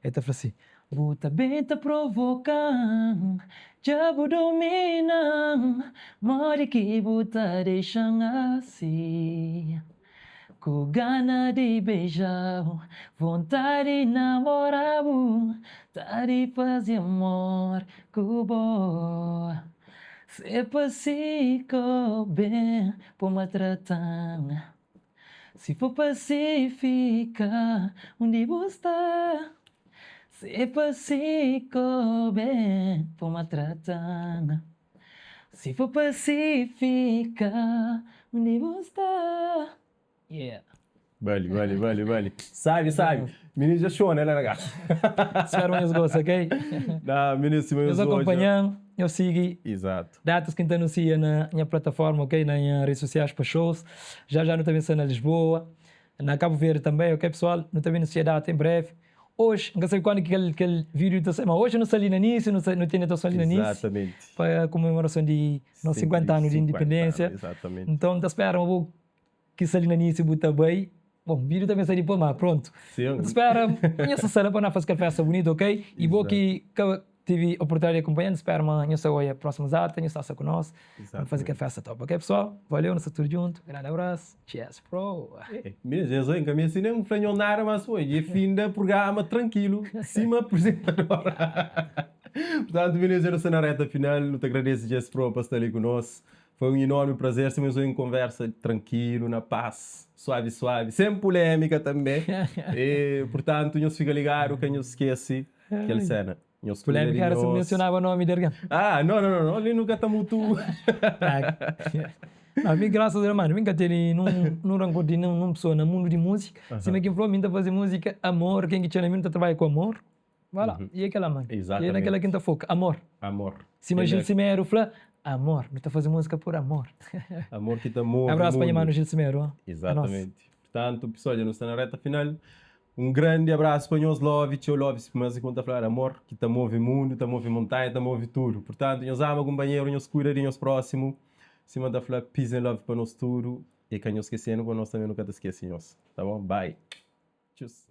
El ta fla si, Bu ta ben ta provoka-m, dja bu domina-m, modi ki bu ta dexa-m asi? Ku gana di beja-u, vontadi namora-bu, ta di faze amor ku bo. Se pa si ko ben po maltrata-m. Si for pa si fika undi bu sta Si pa si ko ben po maltrata-m Si for pa si fika undi bu sta Yeah. Bali, bali, bali, bali. Sabi, sabi. Mininu dja xona la na kasa. Spero ma nhos gosta, ok? Na, mininu sima Nhos nhos odja. akonpanha-m, nhos sigi. Exato. Datas ki N ta anunsia na nha plataforma, ok? Na nha redes sosiais pa shows. Já já nu ta ben sta na Lisboa, na Kabu Verdi tanbe, ok pesoal? Nu ta ben anunsia data en brevi. Oji, N ka sabe kuandu ki kel kel vídiu ta sai, ma oji nu sta li na Nice, nu sta nu tene atuason li na Nice Exatamente. pa komemorason di nos 50 anu di 50 anu, indipendênsia. exatamente. Nton, N ta spera ma bu ki sta li na Nice bu ta bai. Bom, vídeo ta pensa dipôs, ma prontu. Sim. Nu ta spera ma nhos ta sta la pa na faze kel festa bunitu, ok? I bo ki ka tive oportunidadi di akunpanha, nu spera ma nhos ta oia prósimu data, nhos ta sta ku nos pa nu faze kel festa top, ok pessoal? Valeu, nu sta tudu djuntu, grandi abrasu, cheers bro! Mi Jesus, N ka meste nen fla nhos nada mas foi, dja finda prugrama trankilu, sima apresentador. Purtantu, minis, dja nu sta na reta final, nu ta agradese Jess Pro pa sta li ku nos. Foi un enorme prazer, sima nhos un konversa trankilu, na pas, suavi suavi, sen pulemika tanbe. E purtantu nhos fika ligadu, ka nhos skese kel sena. Nhos kuida di Pulemika era si nhos. mensionaba nomi di argen. Ah, no, no, no, no, li nu ka ta mutu. No, mi grasas a Deus, manu, mi ka tene nun nun rankor di nun pesoa na mundu di musika. Sima ki N fla, mi N ta faze musika amor, ken ki txeu na mi, nu ta trabadja ku amor. Voilà, e é kela mano. E é na kela ki N ta foka, amor. Amor. Sima Gil Simeru fla, amor. Nu ta faze múzika pur amor. Amor ki ta move Abrasu pa nha manu Gil Simeru. Exatamente. Portantu, pessoal, dja nu sta na reta final. Un grandi abrasu pa nhos, love, txeu love, mas sima N ta fla, amor ki ta move mundu, ta move montanha, ta move tudu. Portantu, nhos ama kunpanheru, nhos kuida di nhos prósimu. Sima N ta fla, peace and love pa nos tudu. E ka nhos skese-nu, pa nos tanbe nu ka ta skese nhos. Ta bon? Bye. Txus.